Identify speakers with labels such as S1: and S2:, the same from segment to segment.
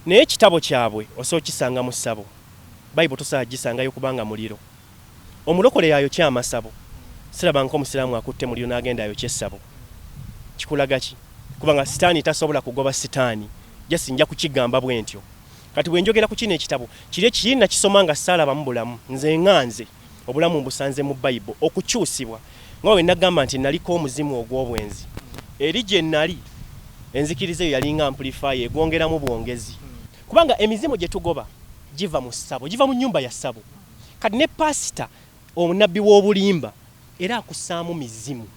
S1: Naye ekitabo kyabwe osobola okukisanga mu ssabo. Bayibuli tosobola kugisangayo kubanga muliro. Omulokole y'ayokya amasabo. Sirabangako Musiraamu akutte muliro n'agenda ayokye essabo. Kikulaga ki? Kubanga Sitaani tasobola kugoba Sitaani. Just nja kukigamba bwentyo. Kati bwe njogera ku kino ekitabo, kiri kiri nnakisoma nga ssaalabamu bulamu. Nze nga nze, obulamu mbusanze mu Bayibuli. Okukyusibwa. Nga bwe nnagamba nti nnaliko omuzimu ogw'obwenzi. Eri gye nnali, enzikiriza eyo yalinga amplifier, egwongeramu bwongezi. Kubanga emizimu gye tugoba giva mu ssabo, giva mu nnyumba ya ssabo. Kati ne paasita, omunabbi w'obulimba, era akussaamu mizimu.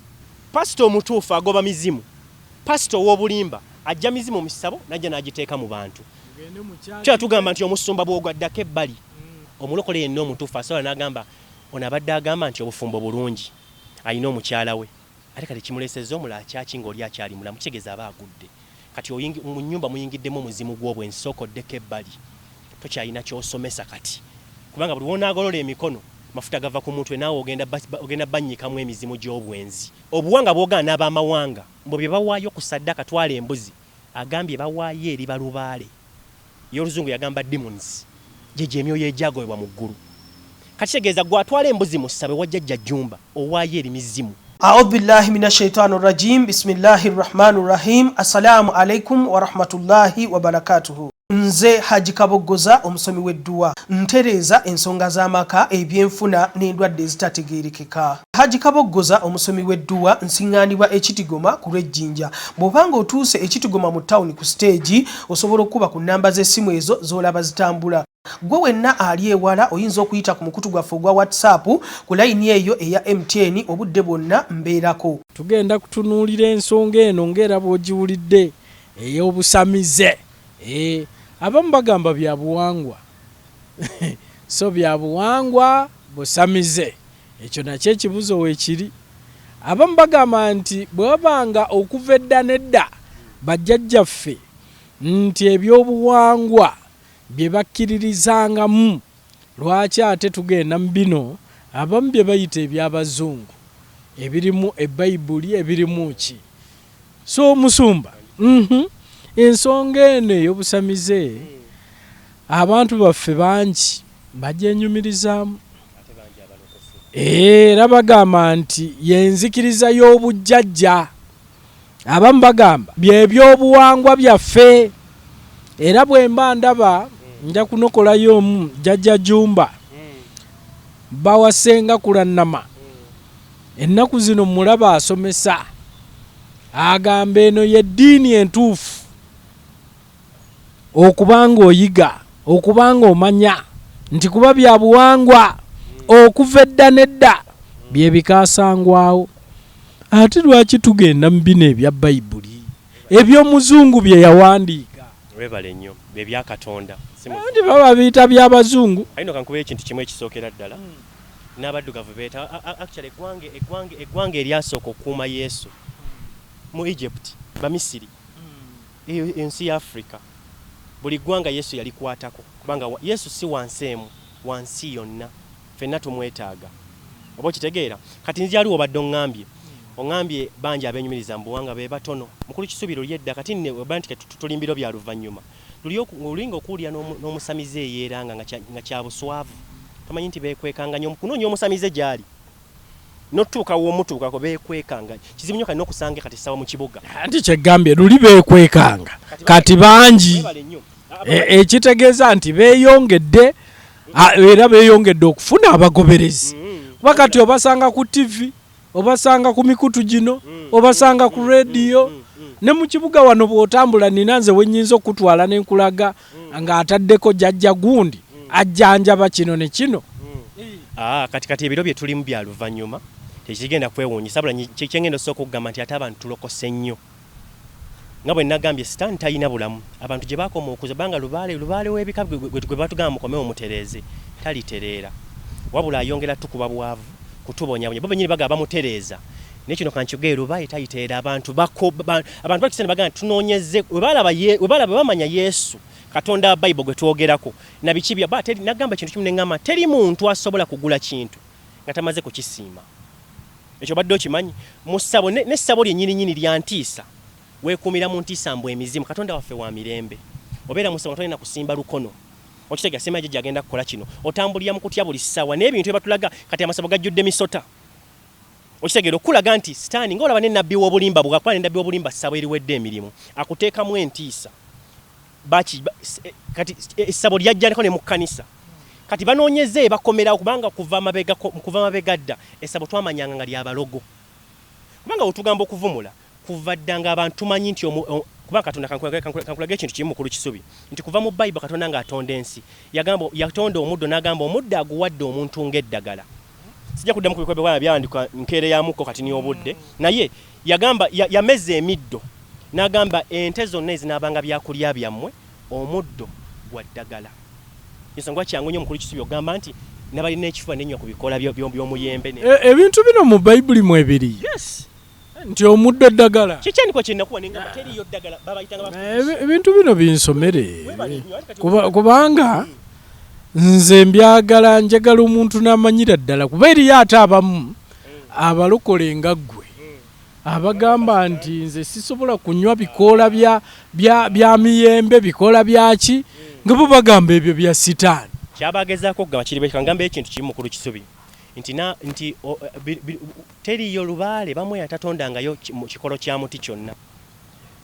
S1: Paasita omutuufu agoba mizimu. Paasita ow'obulimba aggya mizimu mu ssabo n'ajja n'agiteeka mu bantu. Kyo tugamba nti omusumba bw'ogwaddako ebbali, omulokole yenna omutuufu asobola n'agamba, ono abadde agamba nti obufumbo bulungi, alina omukyala we, ate kati kimuleesezza omulala kyaki ng'oli akyali mulamu, kitegeeza aba agudde. Kati mu nnyumba muyingiddemu omuzimu gw'obwenzi, sooka oddeko ebbali. Tokyalina ky'osomesa kati kubanga buli w'onaagolola emikono mafuta gava ku mutwe naawe ogenda ogenda bannyikamu emizimu gy'obwenzi. Obuwanga bw'ogaana n'abamawanga mbu bye bawaayo ku ssaddaaka twala embuzi agambye bawaayo eri balubaale. Ye oluzungu yagamba demons gyegyo emyoyo egyagobebwa mu ggulu. Kati kitegeeza gwe atwala embuzi mu ssabo ewa jjajja Jjumba owaayo eri mizimu.
S2: Audhu billahi mina shaitani rajim bismillahi rahmani rahim assalamu alaikum warahmatullahi wabarakatuhu. Nze Haji Kaboggoza omusomi w'edduwa ntereeza ensonga z'amaka, ebyenfuna n'endwadde ezitategeerekeka. Haji Kaboggoza omusomi w'edduwa nsiŋŋaanibwa e Kitigoma ku lw'e Jinja. Bw'oba ng'otuuse e Kitigoma mu ttawuni ku siteegi osobola okukuba ku nnamba z'essimu ezo z'olaba zitambula. Ggwe wenna ali ewala oyinza okuyita ku mukutu gwaffe ogwa WhatsApp ku layini eyo eya MTN obudde bwonna mbeerako.
S3: Tugenda kutunuulira ensonga eno ng'era bw'ogiwulidde ey'obusamize. Eeh abamu bagamba bya buwangwa so bya buwangwa busamize ekyo nakyo ekibuzo weekiri. Abamu bagamba nti bwe baba nga okuva edda n'edda bajjajjaffe nti ebyobuwangwa bye bakkiririzangamu lwaki ate tugenda mu bino abamu bye bayita eby'abazungu ebirimu ebayibuli ebirimu ki. So musumba uhmm ensonga eno eyobusamize abantu baffe bangi bagyenyumirizaamu era bagamba nti yenzikiriza y'obujjajja abamu bagamba byebyobuwangwa byaffe era bwemba ndaba nja kunokolayo omu jjajja Jumba bba wa Ssenga Kulannama Ennaku zino mmulaba asomesa, agamba eno y'eddiini entuufu okuba ng'oyiga, okuba ng'omanya nti kuba bya buwangwa okuva edda n'edda bye bikaasangwawo. Ate lwaki tugenda mu bino ebya Bayibuli eby'Omuzungu bye yawandiika?
S1: Weebale nnyo. Bye bya Katonda,
S3: si Muzungu. Anti baba babiyita bya Bazungu.
S1: Aye no kankubeyo ekintu kimu ekisookera ddala. N'abaddugavu beeta actually eggwanga eggwanga eggwanga eryasooka okukuuma Yesu mu Egypt Bamisiri eyo ensi ya Africa buli ggwanga Yesu yalikwatako kubanga Yesu si wa nsi emu wa nsi yonna ffenna tumwetaaga oba okitegeera kati nzija wali w'obadde oŋŋambye oŋŋambye bangi abeenyumiriza mu buwangwa be batono mukulu Kisubi luli edda kati nno oba nti tuli mu biro bya luvannyuma Luli olinga okuwulira n'omusamize eyeeranga nga kya buswavu. Tomanyi nti beekwekanga nnyo kunoonya omusamize gy'ali n'otutuuka w'omutuukako beekwekanga. Kizibu nnyo kati n'okusanga kati essaawa mu kibuga.
S3: Anti kyegambye luli beekwekanga kati bangi ekitegeeza nti beeyongedde era beeyongedde okufuna abagoberezi kuba kati obasanga ku ttivi. Obasanga ku mikutu gino, obasanga ku leediyo ne mu kibuga wano bw'otambula nina nze we nnyinza okukutwala ne nkulaga ng'ataddeko jjajja gundi ajjanjaba kino ne kino.
S1: Aah kati kati ebiro bye tulimu bya luvannyuma tekigenda kwewuunyisa wabula kye ngenda osooka okugamba nti ate abantu tulokose nnyo. Nga bwe nagambye sitaani talina bulamu abantu gye bakoma okuza banga lubaale lubaale w'ebika gwe batugamba mukomewo mutereeze talitereera wabula ayongera tukuba bwavu kutubonyabonya bo benyini bagamba bamutereeza naye kino kankigee lubaale talitereera abantu bako ba, abantu bakisa ne bagamba tunoonyeze we balaba we balaba bamanya Yesu Katonda wa Bible gwe twogerako na biki bya ba teri nagamba kintu kimu ne ngamba teri muntu asobola kugula kintu nga tamaze kukisiima. Ekyo obadde okimanyi? Mu ssabo, ne, n'essabo lyennyini nnyini lya ntiisa. Weekuumira mu ntiisa mbu emizimu. Katonda waffe wa mirembe. Obeera mu ssabo nga tolina kusimba lukono. Okitegeera, simanyi jjajja agenda kukola kino. Otambulira mu kutya buli ssaawa n'ebintu bye batulaga kati amasabo gajjudde misota. Okitegeera, okukulaga nti sitaani nga olaba ne nabbi w'obulimba bw'akuba ne nabbi w'obulimba ssabo eriwedde emirimu akuteekamu entiisa. Baki, ba, eh, kati eh, essabo lyajjaneko ne mu kkanisa. Kati banoonyezza ebakomerawo kubanga kuva mabega kuva mabega dda essabo twamanyanga nga lya balogo. Kubanga wetugamba okuvumula Kuva dda nga abantu tumanyi nti omu, o, kuba Katonda, kankulage, kankulage ekintu kimu mukulu Kisubi, nti kuva mu Bible Katonda nga atonda ensi, yagamba, yatonda omuddo n'agamba omuddo aguwadde omuntu ng'eddagala. Sijja kuddamu kubikuba kubanga byawandikwa nkeere ya mukko kati n'obudde, naye yagamba, ya, yameza emiddo n'agamba ente zonna ezinaabanga byakulya byammwe, omuddo gwa ddagala. Ensonga kyangu nnyo mukulu Kisubi okugamba nti nabalina ekifuba nenywa ku bikoola by'omuyembe ne.
S3: Ebintu bino mu Bayibuli mwebiri?
S1: Yes.
S3: Nti omuddo ddagala.
S1: Kyekyandikwa kye nakuwa ne ngamba teriiyo ddagala babayitanga ba
S3: Ebintu bino binsomere kubanga nze mbyagala, njagala omuntu n'amanyira ddala kuba eriyo ate abamu abalokole nga ggwe abagamba nti nze sisobola kunywa bikoola bya, bya, bya miyembe, bikoola byaki, nga bo bagamba ebyo bya sitaani.
S1: Kyaba agezaako okugamba kiri bwe kangambe ekintu kimu mukulu Kisubi nti na nti o, bi, bi, Teriiyo lubaale bamweya tatondangayo kikolo kya muti kyonna.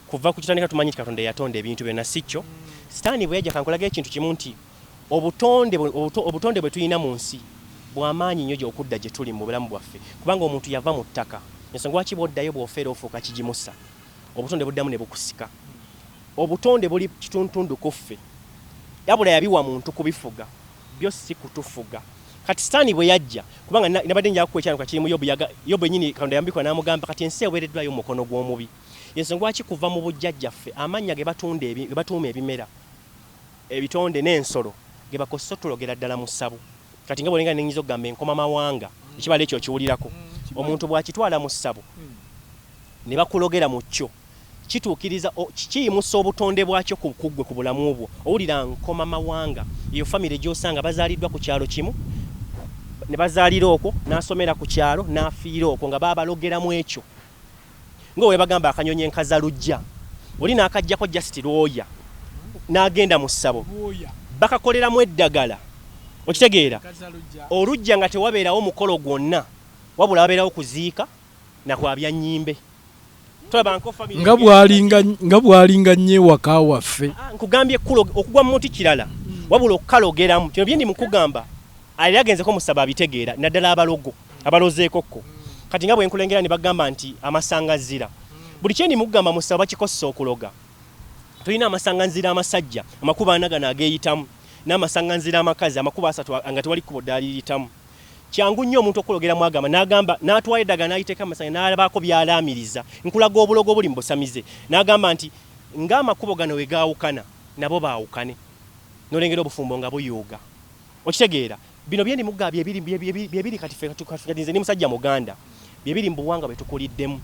S1: Kuva ku kitandika tumanyi nti Katonda yeyatonda ebintu byonna, si kyo? Sitaani bwe yajja, kankulage ekintu kimu nti obutonde, obutonde bwe tulina mu nsi bwa maanyi nnyo gye okudda gye tuli mu bulamu bwaffe, kubanga omuntu yava mu ttaka. Ensonga lwaki bw'oddayo bw'ofa era ofuuka kigimusa, obutonde buddamu ne bukusika. Obutonde buli kituntundu ku ffe, wabula yabiwa muntu kubifuga. Byo si kutufuga. Kati Sitaani bwe yajja, kubanga na, nabadde njagala kukuwa ekyanuka kiri mu Yobu, yaga, Yobu yennyini Katonda yamubikkula n'amugamba, kati ensi eweereddwayo mu mukono gw'omubi. Y'ensonga lwaki kuva mu bujjajjaffe amannya ge batunda ebi, ge batuuma ebimera, ebitonde n'ensolo, ge bakozesa otulogera ddala mu ssabo. Kati nga bw'olinga ne nnyinza okugamba enkomamawanga, ekibala ekyo okiwulirako? Omuntu bw'akitwala mu ssabo, ne bakulogera mu kyo, Kituukiriza, o, kiyimusa obutonde bwakyo ku, ku ggwe, ku bulamu bwo. Owulira nkoma mawanga. Eyo famire gy'osanga bazaaliddwa ku kyalo kimu, ne bazaalira okwo, n'asomera ku kyalo, n'afiira okwo, nga baabalogera mu ekyo. Nga bwe bagamba akanyonyi enkazaluggya, oli n'akaggyako just lwoya, n'agenda mu ssabo. Bakakoleramu eddagala. Okitegeera? Oluggya nga tewabeerawo mukolo gwonna, wabula wabeerawo kuziika na kwabya nnyimbe.
S3: Nga bwalinga nga bwalinga nnyo ewaka waffe.
S1: Ah, nkugambye okugwa mu muti kirala wabula okukalogeramu kino byendi mukugamba ali agenzeko musaba abitegeera naddala abalogo abalozeekokko kati nga bwenkulengera ne bagamba nti amasanganzira buli kyendi mukugamba musaba bakikossa okuloga tulina amasanganzira amasajja amakubo ana gano ageyitamu n'amasanganzira amakazi amakubo asatu nga tewali kkubo ddala liriyitamu. Kyangu nnyo omuntu okukulogeramu agamba n'agamba n'atwala eddagala n'aliteeka mu masanya n'abaako by'alaamiriza. Nkulaga obulogo obuli mu busamize. N'agamba nti ng'amakubo gano we gaawukana nabo baawukane. N'olengera obufumbo nga buyuuga. Okitegeera? Bino bye ndi mugamba bye biri bye biri kati ffe kati nze ndi musajja Muganda. Bye biri mu buwangwa bwe tukuliddemu.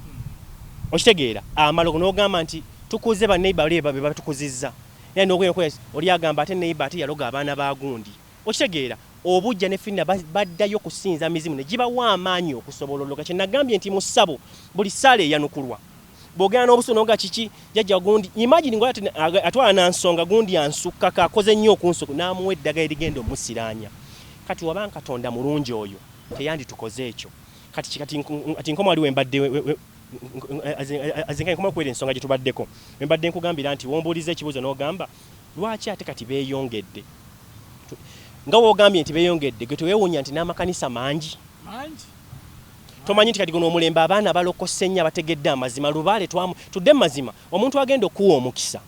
S1: Okitegeera? Amalogo n'ogamba nti tukuze ba neighbor bali be batukuzizza. Naye n'ogenda oli agamba ate neighbor ate yaloga abaana ba gundi. Okitegeera? Obujja ne finna baddayo kusinza mizimu ne gibawa amaanyi okusobola ologa. Kye nagambye nti mu ssabo buli ssaala eyanukulwa. Bw'ogenda n'obusungu n'oga kiki jjajja gundi imagine nga atwala na nsonga gundi ansukkako akoze nnyo okunsuka n'amuwa eddagala erigenda omusiraanya. Kati waba Katonda mulungi oyo teyanditukoze ekyo. Kati kati kati nkoma wali we mbadde azinga nkoma kwera ensonga gye tubaddeko. We mbadde nkugambira nti wombuuliza ekibuuzo n'ogamba lwaki ate kati beeyongedde. Nga wogambye nti beyongedde, gwe tewewunya nti n'amakanisa mangi? Tomanyi nti kati guno omulembe abaana balokose nnyo abategedde amazima lubaale twamu tudde mu mazima omuntu agenda okuwa omukisa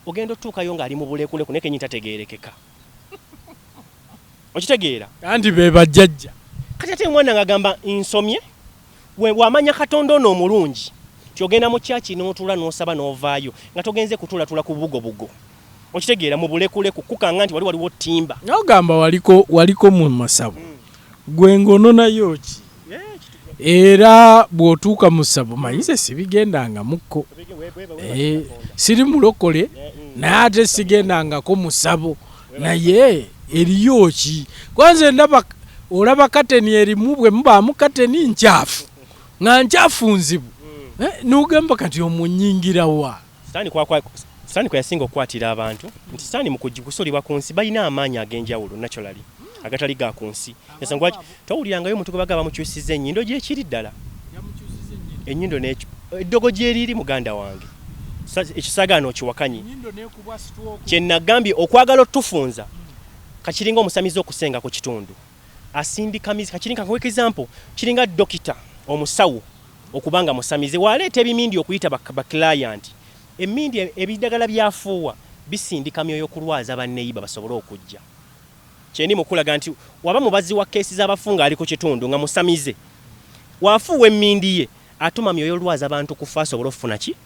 S1: ogenda otuukayo ng'ali mu bulekuleku naye kenyini tategeerekeka okitegeera
S3: anti be bajjajja
S1: kati ate omwana ng'agamba nsomye Wamanya Katonda ono omulungi nti ogenda mu church n'otuula n'osaba n'ovaayo nga togenze kutuulatula ku bugobugo. Okitegeera mu bulekuleku kukanga nti wali waliwo ttimba.
S3: Naye ogamba waliko waliko mu masabo gwe ng'ononayo ki? Era bw'otuuka mu ssabo manyi nze sibigendangamukko. Eh, siri mulokole naye ate sigendangako mu ssabo naye eriyo ki? Kuba nze ndaba olaba kateni erimu bwe mubaamu kateni nkyafu nga nkyafu nzibu eh, n'ogamba kati omwo nnyingira wa?
S1: Sitaani kwakwa Sitaani kwe yasinga okukwatira abantu nti sitaani mu kusuulibwa ku nsi balina amaanyi ag'enjawulo naturally agatali ga ku nsi. Ensonga lwaki towulirangayo omuntu gwe bagamba bamukyusizza ennyindo gyekiri ddala ennyindo eddogo gyeriri muganda wange ekyo saagala n'okiwakanye kye nagambye okwagala otufunza kakiringa omusamize okusenga ku kitundu asindika mizi kakiringa nkuwe example kiringa dokita omusawo okuba nga musamize waleeta ebimindi okuyita ba client Emmindi, ebidagala by'afuuwa bisindika myoyo kulwaza banneyiba basobole okujja. Kyendi mu kukulaga nti waba mubazi wa kkeesi z'abafu ng'ali ku kitundu nga musamize, w'afuuwa emmindi ye atuma myoyo lwaza bantu kufa asobole okufuna ki?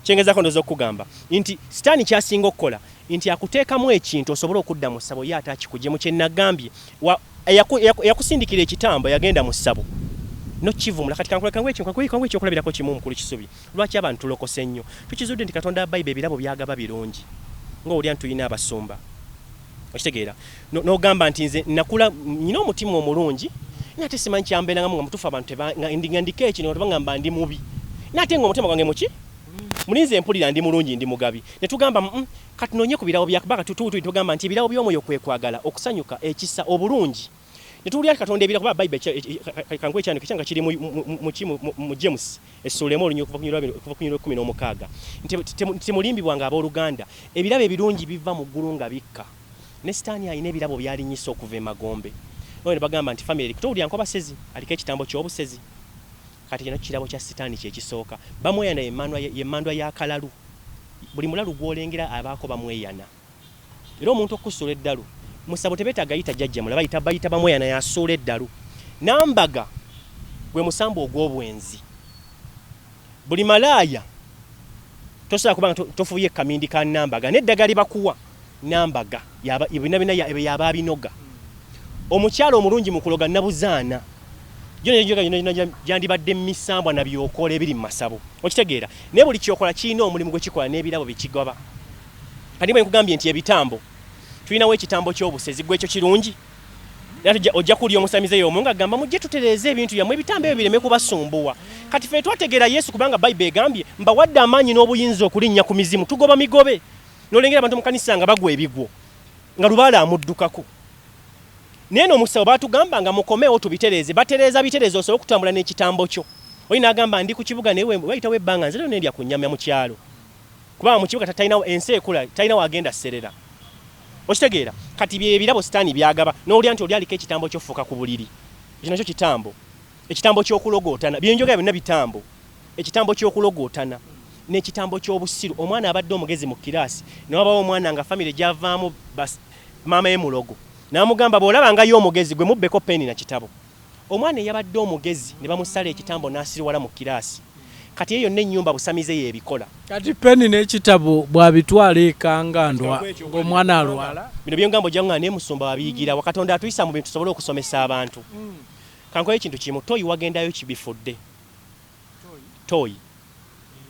S1: Kyengezaako ndowooza okukugamba nti sitaani ky'asinga okukola nti akuteekamu ekintu osobole okudda mu ssabo ye ate akikugyemu. Kye nagambye eyakusindikira ekitambo yagenda mu ssabo nokivumula. Kati kankuwe ekyokulabirako kimu mukulu Kisubi lwaki abantu tulokose nnyo. Tukizudde nti Katonda wa Bible ebirabo byagaba birungi ng'owulira nti tulina abasumba okitegeera n'ogamba nti nze nakula nyina omutima omulungi naye ate simanyi kyambeerangamu nga mutuufu abantu nga ndiko ekino nga tebangamba ndi mubi naye ate nga omutima gwange muki muli nze mpulira ndi mulungi ndi mugabi ne tugamba mm, Katunoonye ku birabo bya kubanga tugamba nti ebirabo by'omwoyo kwe kwagala, okusanyuka, ekisa, obulungi. Ne tuwulira nti Katonda ebirabo kuba Bayibuli kankuwe ekyandiko ekyange kiri mu James essuula emu olunyiriri okuva ku lunyiriri lw'ekkumi n'omukaaga nti temulimbibwanga abooluganda, ebirabo ebirungi biva mu ggulu nga bikka. Ne sitaani alina ebirabo by'alinnyisa okuva emagombe. N'olwo ne bagamba nti famire eri towulira nkobasezi aliko ekitambo ky'obusezi. Kati kino kirabo kya sitaani kye kisooka. Bamweyana y'emmandwa y'akalalu. Buli mulalu gwolengera abaako bamweyana. Era omuntu okukusuula eddalu musabo tebetaaga yita jajja mula bayita bayita bamweyana yasuula eddalu. Nambaga gwe musambwa ogwobwenzi. Buli malaaya tosobola kuba nga tofuuye kamindi ka nambaga neddagala lyebakuwa nambaga yaba byonna byonna ebyo yaba abinoga. Omukyala omulungi mu kuloga nabuzaana. Gyona gyandibadde misambwa na byokoola ebiri mu masabo. Okitegeera? Naye buli kyokola kirina omulimu gwe kikola n'ebirabo bye kigaba. Kati bwe nkugambye nti ebitambo, tulinawo ekitambo ky'obusezi, gwe ekyo kirungi? Era ojja kuwulira omusamize y'omu ng'agamba mujje tutereeze ebintu byammwe ebitambo ebyo bireme kubasumbuwa. Kati ffe twategeera Yesu kubanga Bayibuli egambye mbawadde amaanyi n'obuyinza okulinnya ku mizimu, tugoba migobe. N'olengera abantu mu kanisa nga bagwa ebigwo nga lubaale amuddukako. Naye no omusawo batugamba nga mukomewo tubitereeze, batereeza bitereeze osobole okutambula n'ekitambo kyo. Oli n'agamba ndi ku kibuga naye wayitawo ebbanga nze leero nendya ku nnyama mu kyalo. Kubanga mu kibuga talina ensi ekula talina wagenda sserera. Okitegeera? Kati bye birabo sitaani by'agaba n'owulira nti oli aliko ekitambo ky'ofuka ku buliri. Ekyo nakyo kitambo. Ekitambo ky'okulogootana. Bye njogera byonna bitambo. Ekitambo ky'okulogootana n'ekitambo ky'obusiru. Omwana abadde omugezi mu kiraasi ne wabawo omwana nga famire gy'avaamu maama ye mulogo n'amugamba bw'olaba nga ye omugezi gwe mubbeko peeni na kitabo. Omwana eyabadde omugezi ne bamusala ekitambo n'asiriwala mu kiraasi. Kati eyo yonna ennyumba busamize y'ebikola.
S3: Kati peeni n'ekitabo bw'abitwala eka nga ng'omwana alwala?
S1: Bino bye ngamba ojja kungamba naye musumba wabiyigira wa? Katonda atuyisa mu bintu tusobole okusomesa abantu. Kankole ekintu kimu, toyi wagendayo ki bifudde? Toyi.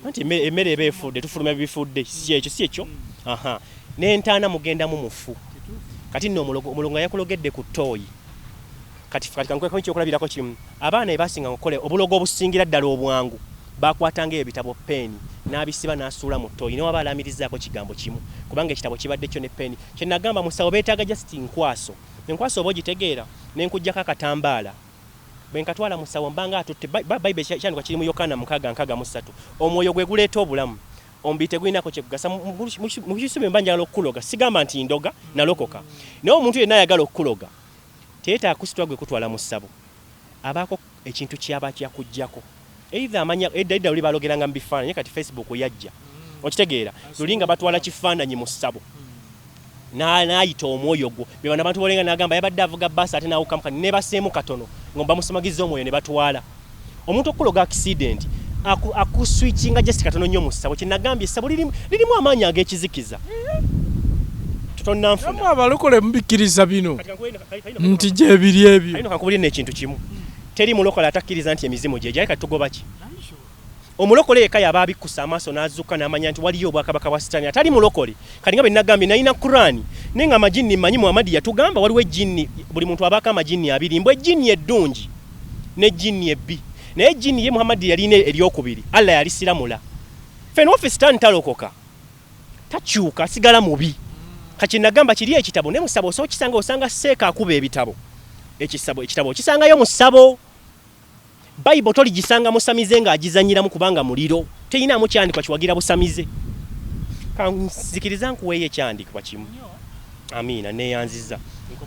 S1: Anti emmere eba efudde, tufulumya bifudde, si ekyo, si ekyo? Aha. N'entaana mugendamu mufu. Kati nno omulogo, omulogo nga yakulogedde ku toyi. Kati kati kankuwe ekyokulabirako kimu. Abaana be baasinganga okukola obulogo obusingira ddala obwangu, baakwatanga ebitabo, peeni, n'abisiba n'asuula mu toyi, ne waba alaamirizzaako kigambo kimu, kubanga ekitabo kibadde kyo ne peeni. Kye nagamba musawo beetaaga just nkwaso. Enkwaso oba ogitegeera? Ne nkuggyako akatambaala. Bwe nkatwala musawo mba nga atutte Bayibuli ekyandikwa kiri mu Yokaana mukaaga nkaaga mu ssatu. Omwoyo gwe guleeta obulamu. Omubiri tegulinaako kye gugasa. Mu kisubi mba njagala okukuloga. Sigamba nti ndoga, nalokoka. Naye omuntu yenna ayagala okukuloga teyeetaaga kusitula gwe kutwala mu ssabo. Abaako ekintu ky'aba akuggyako. Either amanya, edda edda luli balogeranga mu bifaananyi kati Facebook yajja. Okitegeera? Luli nga batwala kifaananyi mu ssabo. N'ayita omwoyo gwo. Be bano abantu b'olenga n'agamba yabadde avuga bbaasi ate n'awukamu kati neebaseemu katono nga bamusumagizza omwoyo ne batwala. Omuntu okukuloga accident aku akuswitchinga just katono nnyo mu ssabo. Kye nagambye essabo lirimu lirimu amaanyi ag'ekizikiza. Tonnanfuna.
S3: Nammwe abalokole mubikkiriza bino nti gyebiri ebyo?
S1: Kati nno kankubuulire nno ekintu kimu. Teri mulokole atakkiriza nti emizimu gyegyo. Aye kati tugoba ki? Omulokole yekka y'aba abikkusa amaaso n'azuukuka n'amanya nti waliyo obwakabaka bwa Sitaani. Atali mulokole, kati nga bwe nnagambye, nnalina Kuraani, naye nga amajinni mmanyi Muhammad yatugamba waliwo ejjinni, buli muntu abaako amajinni abiri, mbu ejjinni eddungi n'ejjinni ebbi. Naye ejjini ye Muhammadi yalina eryokubiri, Allah yalisiramula. Ffe waffe sitaani talokoka, takyuka, asigala mubi. Kati nagamba kiri ekitabo ne musabo osobola okisanga, osanga seeka akuba ebitabo, ekisabo ekitabo okisangayo mu ssabo. Bible toligisanga musamize ng'agizannyiramu kubanga muliro, teyinaamu kyandikwa kiwagira busamize. Kanzikiriza nkuweeyo ekyandikwa kimu. Amiina, neeyanzizza.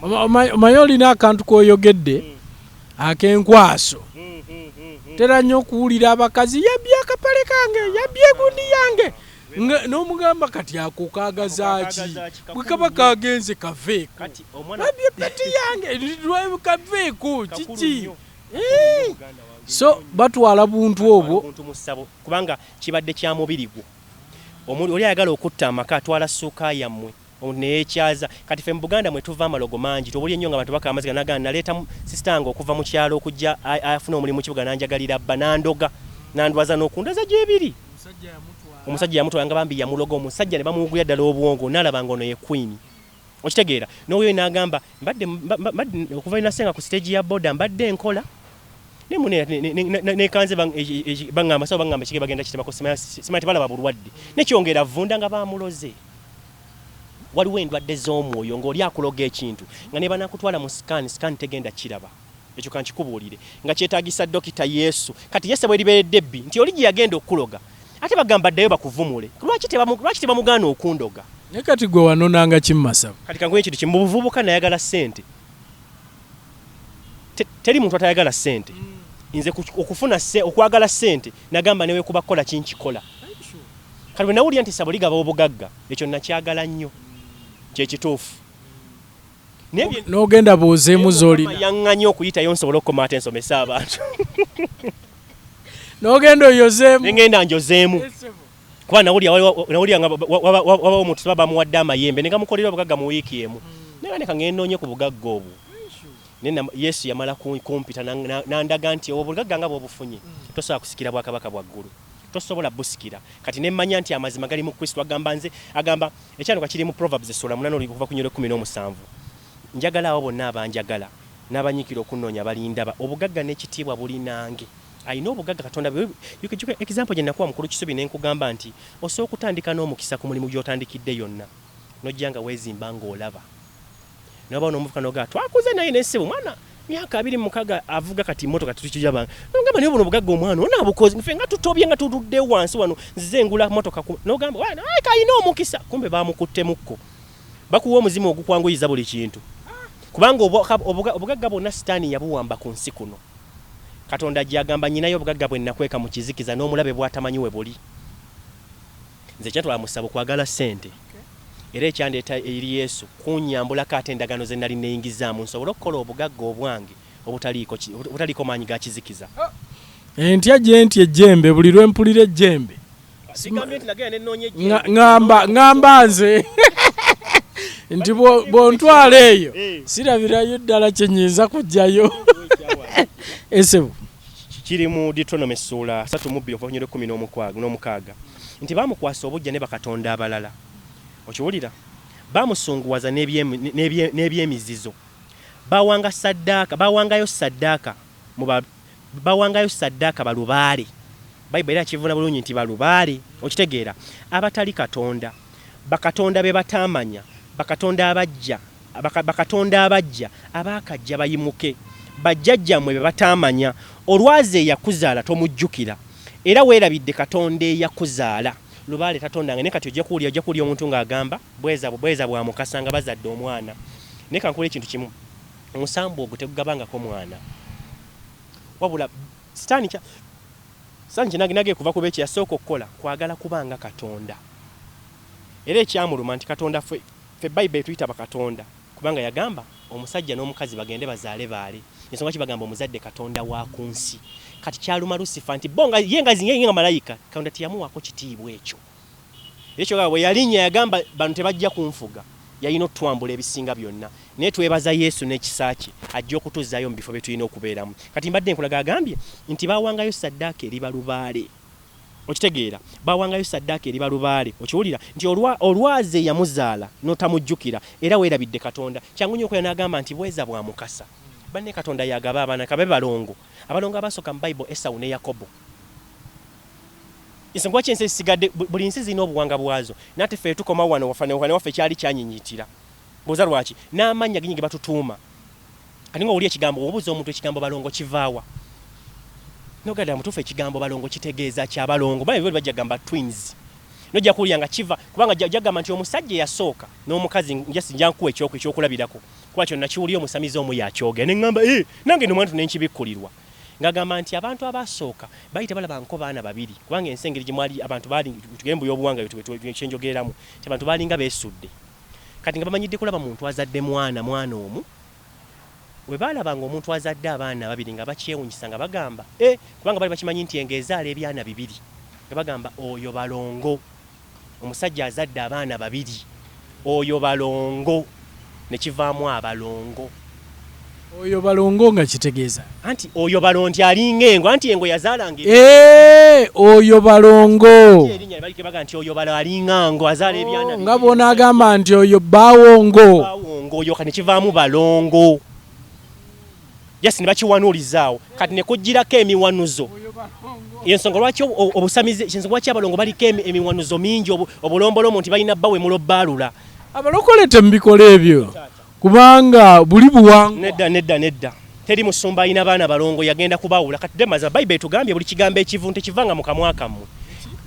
S3: Omanyi olina akantu k'oyogedde ak'enkwaso. Tera nnyo okuwulira abakazi yabbye akapale kange, yabbye egundi yange, n'omugamba kati ako kaagaza ki? Bwe kaba kagenze kaveeko, yabbye epeti yange, kaveeko kiki? So batwala buntu obwo
S1: buntu mu ssabo kubanga kibadde kya mubiri gwo. Oli ayagala okutta amaka atwala ssuuka yammwe omuntu neyekyaza. Kati ffe mu Buganda mwe tuva amalogo mangi, tobulye nnyo nga abantu bakaaba amaziga nagamba naleeta sister wange okuva mu kyalo okujja afune omulimu mu kibuga nanjagalira bba nandoga nandwaza n'okundaza gyebiri. Omusajja yamutwala nga bambi yamuloga omusajja ne bamuwugulira ddala obwongo nalaba nga ono ye queen. Okitegeera? N'oyo n'agamba mbadde mbadde okuva lwe nasenga ku stage ya boda mbadde nkola naye mune nekanze baŋŋamba sawo baŋŋamba ekige bagenda kitemako simanyi tebalaba bulwadde nekyongera vunda nga bamuloze. Waliwo endwadde z'omwoyo ng'oli akuloga ekintu nga ne banakutwala mu scan, scan tegenda kiraba. Ekyo kankikubuulire nga kyetaagisa Dokita Yesu. Kati Yesu bweribeeredde ebbi nti oli gye yagenda okukuloga ate bagamba ddayo bakuvumule, lwaki tebamugaana okundoga?
S3: Naye kati gwe wanonanga ki mu masabo?
S1: Kati kankuwe ekintu kimu, mu buvubuka nayagala ssente. Teri muntu atayagala ssente. Nze okufuna okwagala ssente nagamba newe kuba kukola ki nkikola. Kati bwe nawulira nti essabo ligaba obugagga, ekyo nakyagala nnyo, kyekituufu.
S3: N'ogenda bw'ozeemu z'olina.
S1: Yaŋŋanye okuyitayo nsobole okukoma ate nsomese abantu.
S3: N'ogenda oyozeemu.
S1: Ne ŋŋenda njozeemu. Kuba nawulira nga wabawo omuntu saba bamuwadde amayembe ne gamukolera obugagga mu wiiki emu. Naye nga leka ŋŋende nnoonye ku bugagga obwo. Naye Yesu yamala kumpita n'andaga nti obugagga nga bw'obufunye tosobola kusikira bwakabaka bwa ggulu. Tosobola busikira. Kati ne mmanya nti amazima gali mu Kristo. Agamba nze, agamba, ekyanuka kiri mu Proverbs essula 8 okuva ku nnyolo 17. Njagala abo bonna abanjagala, n'abanyiikira okunnoonya balindaba. Obugagga n'ekitiibwa buli nange. Alina obugagga Katonda bwe, example gye nakuwa mukulu Kisubi ne nkugamba nti osobola okutandika n'omukisa ku mulimu gy'otandikidde yonna, n'ojja nga weezimba ng'olaba. N'oba n'omuvuka n'ogamba twakuze naye ne ssebo mwana myaka 26 avuga kati mmotoka tetukijaba. N'ogamba naye buno obugagga omwana ono abukoze, ffe nga tutobye nga tutudde wansi wano nzize ngula mmotoka ku, n'ogamba kalina omukisa, kumbe baamukuttemukko. Bakuwa omuzimu ogukwanguyiza buli kintu. Kubanga obugagga bwonna sitaani yabuwamba ku nsi kuno. Katonda ajja agamba nnyinayo obugagga bwe nakweka mu kizikiza n'omulabe bw'atamanyi we buli. Nze ekyantwala mu ssabo kwagala ssente. Era ekyandeeta eri Yesu kunnyambulako ate endagaano ze nnali nneeyingizaamu nsobole okukola obugagga obwange obutaliiko maanyi ga kizikiza.
S3: Entya gye ntya ejjembe buli lwe mpulira ejjembe. Ŋŋamba nze nti bw'ontwala eyo sirabirayo ddala kye nnyinza kuggyayo. Esebo.
S1: Kiri mu Deuteronomy essuula 32 okuva ku nnyiriri 16 nti baamukwasa obuggya ne bakatonda abalala. Okiwulira? Baamusunguwaza n'eby'emizizo. Baawanga ssaddaaka, baawangayo ssaddaaka mu ba, bawangayo ssaddaaka balubaale. Bayibuli era yakivvuunula bulungi nti balubaale. Okitegeera? Abatali Katonda. Bakatonda be bataamanya, bakatonda abaggya, bakatonda abaggya abaakajja bayimuke, bajjajjammwe be bataamanya. Olwazi eyakuzaala tomujjukira, era weerabidde Katonda eyakuzaala. Lubaale tatondanga. Naye kati ojja kuwulira, ojja kuwulira omuntu ng'agamba, Bweza, bweza bwa Mukasa nga bazadde omwana. Naye ka nkubuulire ekintu kimu, omusambwa ogwo tegugabangako mwana. Wabula Sitaani kya, Sitaani kye nage kuva ku be kye yasooka okukola kwagala kuba nga Katonda. Era ekyamuluma nti Katonda ffe, ffe Bayibuli etuyita bakatonda kubanga yagamba omusajja n'omukazi bagende bazaale baale. Ensonga lwaki bagamba omuzadde katonda wa ku nsi. Kati kyaluma Lusifa nti bo nga ye nga ye nga malayika Katonda teyamuwaako kitiibwa ekyo. Era kyogamba bwe yalinnya yagamba bano tebajja kunfuga. Yalina otutwambula ebisinga byonna. Naye twebaza Yesu n'ekisa kye ajja okutuzzaayo mu bifo bye tulina okubeeramu. Kati mbadde nkulaga agambye nti baawangayo ssaddaaka eri balubaale. Okitegeera? Baawangayo ssaddaaka eri balubaale. Okiwulira? Nti olwa, olwazi eyamuzaala n'otamujjukira, era weerabidde Katonda. Kyangu nnyo okuwulira n'agamba nti, Bweza bwa Mukasa. Banne Katonda yagaba abaana kabe balongo. Abalongo abasooka mu Bible Esau ne Yakobo. Ensonga lwaki ensi ezisigadde buli nsi zirina obuwanga bwazo nate ffe tukoma wano wafa ne waffe kyali kyanyinyitira. Mbuuza lwaki? N'amannya gennyini ge batutuuma. Kati nga owulira ekigambo obuuza omuntu ekigambo balongo kivaawa? Nogada mutuufu ekigambo balongo kitegeeza ki abalongo? Bali bajja gamba twins. Nojja kuwulira nga kiva kubanga jja gamba nti omusajja eyasooka n'omukazi just nja nkuwa ekyokulabirako kuba kyo nakiwulira omusamize omu yakyogera ne ŋŋamba ee nange no mwantu ne nkibikkulirwa ng'agamba nti abantu abaasooka baali tebalaba nko baana babiri kubanga ensi engeri gye mwali abantu baali tugende mu by'obuwangwa kye njogereramu nti abantu baalinga beesudde kati nga bamanyidde kulaba muntu azadde mwana mwana omu Bwe baalabanga omuntu azadde abaana ababiri nga bakyewunyisa nga bagamba, Eh! Kubanga baali bakimanyi nti engo ezaala ebyana bibiri. Nga bagamba, Oyo balongo. Omusajja azadde abaana babiri. Oyo balongo. Ne kivaamu abalongo.
S3: Oyo balongo nga kitegeeza?
S1: Anti oyo balongo nti alinga engo. Anti engo yazaalanga
S3: ebyana. Eeh! Oyo balongo.
S1: Ate erinnya ne balike nti oyo balo alinga ngo azaala ebyana
S3: oh, nga bw'onaagamba nti oyo bbawongo.
S1: Bbawongo oyo kati ne kivaamu balongo. Just ne bakiwanuuliza awo kati ne kujjirako emiwanuzo. Yensonga lwaki obusamize, ensonga lwaki abalongo baliko emiwanuzo mingi, obulombolombo nti balina bawemula obbaalula.
S3: Abalokole temubikola ebyo kubanga buli buwangwa.
S1: Nedda nedda nedda teri musumba alina baana balongo yagenda kubawula kati demaza Bible etugambye buli kigambo ekivundu tekivanga mu kamwa kammwe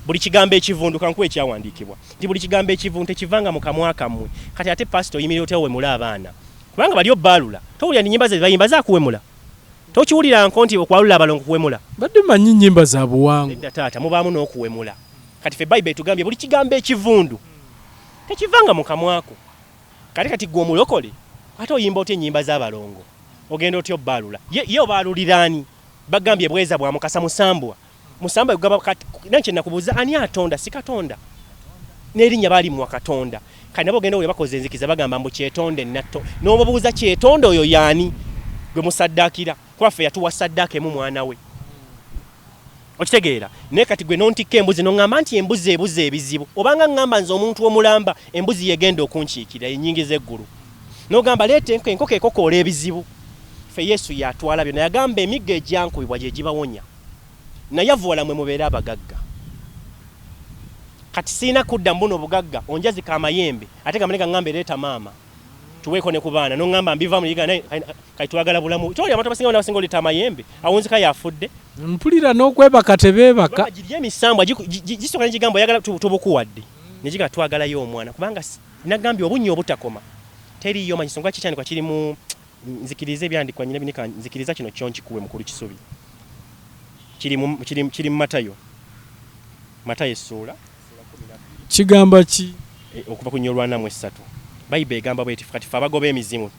S1: buli kigambo ekivundu kankuwe ekyawandiikibwa nti buli kigambo ekivundu tekivanga mu kamwa kammwe kati ate pastor oyimirira otya owemule abaana kubanga bali obbaalula towulira nti nyimba ze bayimba zakuwemula tokiwuliranko nti okwalula abalongo kuwemula
S3: Mbadde manyi nyimba za buwangwa.
S1: Nedda taata mubaamu n'okuwemula kati ffe Bible etugambye buli kigambo ekivundu tekivanga mu kamwako Kati kati gwe omulokole ate oyimba otya enyimba zabalongo ogenda otya obaalula ye ye obaalulira ani bagambye bweza bwa mukasa musambwa musambwa gaba kati nange kyenakubuuza ani atonda si katonda nerinya balimuwa katonda kati nabo ogenda owulira bakoze enzikiza bagamba mbu kyetonde natto nobabuuza kyetonde oyo yaani gwe musaddakira kuba ffe yatuwa saddaaka emu mwana we Okitegeera? Naye kati gwe n'ontikka embuzi n'oŋŋamba nti embuzi ebuza ebizibu. Obanga ŋŋamba nze omuntu omulamba embuzi y'egenda okunkiikirira ennyingiza eggulu. N'ogamba leeta enkoko, enkoko ekokoola ebizibu. Ffe Yesu y'atwala byonna. Yagamba emiggo egyankubibwa gye gibawonya. Nayavuwala mwe mubeere abagagga. Kati sirina kudda mu buno obugagga onjazike amayembe ate gamale gaŋŋambe leeta maama. Tuweeko ne ku baana n'oŋŋamba mbivaamu ne naye kati twagala bulamu. Toli abantu abasinga bonna abasinga oleeta amayembe awunzika y'afudde.
S3: Mpulira n'okwebaka tebeebaka.
S1: Giri emisambwa gisooka ne gigamba oyagala tubukuwadde ne gigamba twagalayo omwana kubanga nagambye obunnya obutakoma teriiyo manyi songa kikyandikwa kiri mu nzikiriza ebyandikwa nyina binika nzikiriza kino kyo nkikuwe mukulu Kisubi kiri mu kiri kiri mu Matayo Matayo essuula
S3: Kigamba ki?
S1: E, okuva ku nyolwana mu essatu Bayibuli egamba bweti kati ffe abagoba emizimu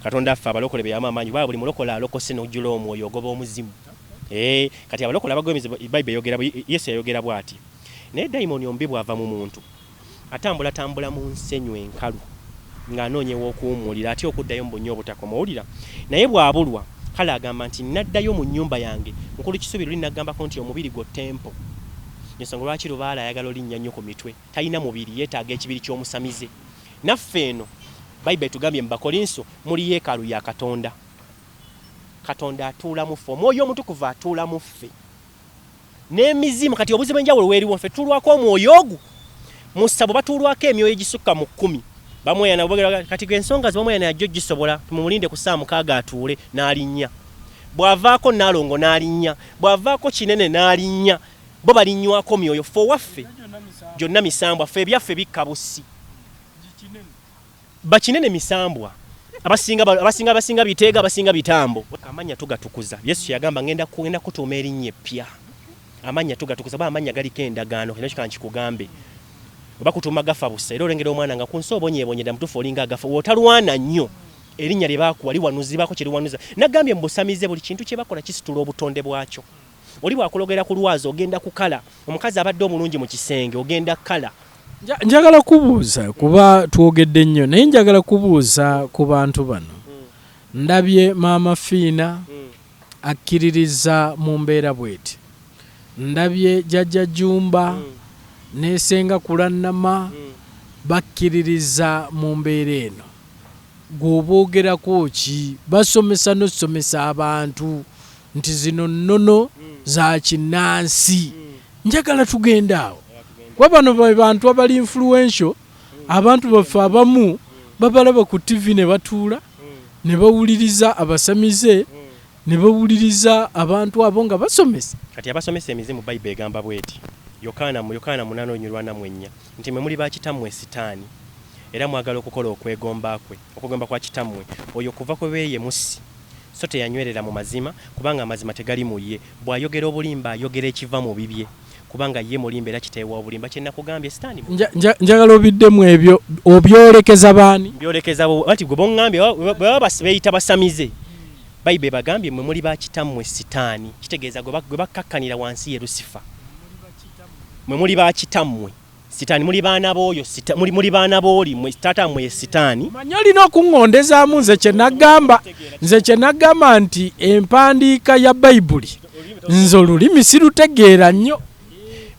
S1: Katonda ffe abalokole be yamu amaanyi kubanga buli mulokole alokose n'ojjula omwoyo ogoba omuzimu ee kati abalokole abagoba emizimu Bayibuli eyogera Yesu yayogera bw'ati naye dayimooni omubi bw'ava mu muntu Atambulatambula mu nsenyu enkalu ng'anoonya ew'okuwummulira, atya okuddayo mu bunnya obutakoma. Owulira? Naye bw'abulwa, kale agamba nti, Nnaddayo mu nnyumba yange. Mukulu Kisubi luli nnagambako nti omubiri gwo tempo. Y'ensonga lwaki lubaale ayagala olinnya nnyo ku mitwe. Talina mubiri, yeetaaga ekibiri ky'omusamize. Naffe eno, Bayibuli etugambye mu Bakolinso, muli yeekaalu ya Katonda. Katonda atuula mu ffe. Omwoyo Omutukuvu atuula mu ffe. N'emizimu kati obuzibu enjawulo weeriwo ffe tutuulwako omwoyo ogwo mu ssabo batuulwako emyoyo egisukka mu kkumi bamweyana bogera kati gwe ensonga ze bamweyana yajja ogisobola mumulinde ku ssaawa mukaaga atuule n'alinnya bw'avaako Nnaalongo n'alinnya bw'avaako Kinene n'alinnya bo balinywako myoyo ffe owaffe gyonna misambwa ffe ebyaffe bikka bussi. Bakinene misambwa abasinga abasinga abasinga biteega abasinga bitambo. Amannya tugatukuza. Yesu kye yagamba ngenda ngenda kutuuma erinnya eppya. Amannya tugatukuza kuba amannya galiko endagaano kino kika nkikugambe. Oba kutuuma gafa busa era olengera omwana nga ku nsi obonyeebonye ddala mutuufu olinga agafa w'otalwana nnyo erinnya lye baakuwa liwanuza libaako kye liwanuza. Nagambye mu busamize buli kintu kye bakola kisitula obutonde bwakyo. Oli bw'akulogera ku lwazi ogenda kukala, omukazi abadde omulungi mu kisenge ogenda kukala.
S3: Njagala kubuuza kuba twogedde nnyo naye njagala kubuuza ku bantu bano. Ndabye Maama Fiina akkiririza mu mbeera bweti. Ndabye Jajja Jumba ne Ssenga Kulannama bakkiririza mu mbeera eno. Gw'oboogerako ki? Basomesa n'osomesa abantu nti zino nnono za kinnansi. Njagala tugende awo kuba bano be bantu abali influential. Abantu baffe abamu babalaba ku ttivi ne batuula ne bawuliriza abasamize ne bawuliriza abantu abo nga basomesa.
S1: Kati abasomesa emizimu, Bayibuli egamba bw'eti, Yokaana, mu Yokaana 8:44, nti mwe muli ba kitammwe Sitaani, era mwagala okukola okwegomba kwe, okwegomba kwa kitammwe. Oyo kuva ku lubereberye ye mussi, so teyanywerera mu mazima, kubanga amazima tegali mu ye. Bw'ayogera obulimba, ayogera ekiva mu bibye, kubanga ye mulimba era kitaawe w'obulimba. Kye nakugambye, Sitaani mulimba.
S3: Njagala obiddemu ebyo, obyolekeza baani?
S1: Mbyolekeza bo, anti gwe boŋŋambye, bwe baba beeyita basamize. Bayibuli ebagambye mmwe muli ba kitammwe Sitaani, kitegeeza gwe bakkakkanira wansi ye Lusifa. Mwe muli ba kitammwe Sitaani, muli baana b'oyo, muli baana b'oli, mwe taata wammwe ye Sitaani.
S3: Manyi olina okuŋŋondezaamu nze kye nagamba, nze kye nagamba nti empandiika ya Bayibuli nze olulimi sirutegeera nnyo.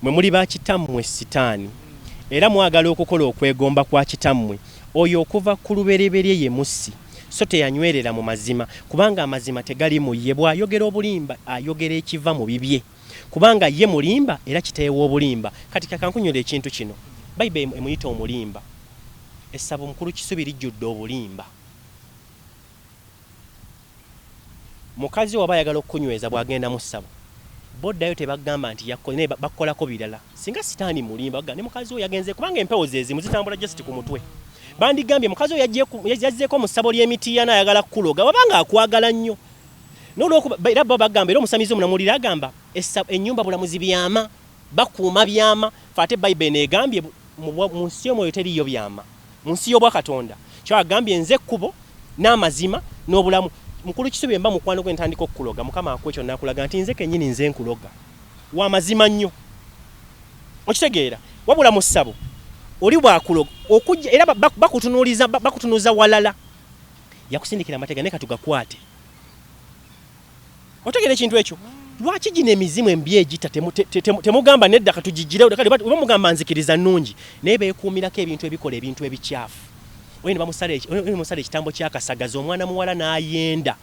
S1: Mwe muli ba kitammwe Sitaani, era mwagala okukola okwegomba kwa kitammwe. Oyo okuva ku lubereberye ye mussi, so teyanywerera mu mazima, kubanga amazima tegali mu ye. Bw'ayogera obulimba, ayogera ekiva mu bibye, kubanga ye mulimba era kitaawe w'obulimba. Kati ka nkunnyonnyole ekintu kino. Bayibuli emuyita omulimba. Essabo Mukulu Kisubi lijjudde obulimba. Mukazi wo aba ayagala okukunyweza bw'agenda mu ssabo. Bw'oddayo tebagamba nti yakkoze naye bakukolako birala. Singa sitaani mulimba bagamba ne mukazi wo yagenze kubanga empewo ze zimu zitambula just ku mutwe. Bandigambye mukazi wo yazzeeko mu ssabo ly'e Mityana ayagala kukuloga waba nga akwagala nnyo. N'olwokuba era bo bagamba era omusamize omunamuwulira agamba ennyumba bulamuzi byama, bakuuma byama. Ffe ate Bible eno egambye mu nsi y'omwoyo teriiyo byama. Mu nsi y'obwakatonda. Kyo agambye nze kkubo, n'amazima, n'obulamu. Mukulu Kisubi bwe mba mukwano gwe ntandika okukuloga, Mukama akuwe kyonna akulaga nti nze kennyini nze nkuloga. Wa mazima nnyo. Okitegeera? Wabula mu ssabo oli bw'akuloga okujja era bakutunuuliza bakutunuza walala. Yakusindikira amatega naye katugakwate. Otegera ekintu ekyo? Lwaki gino emizimu embi egita temugamba nedda katugijjirewo kale oba mugamba nzikiriza nnungi naye beekuumirako ebintu ebikola ebintu ebikyafu. Oyo ne bamusala ekitambo ky'akasagazi omwana muwala n'ayenda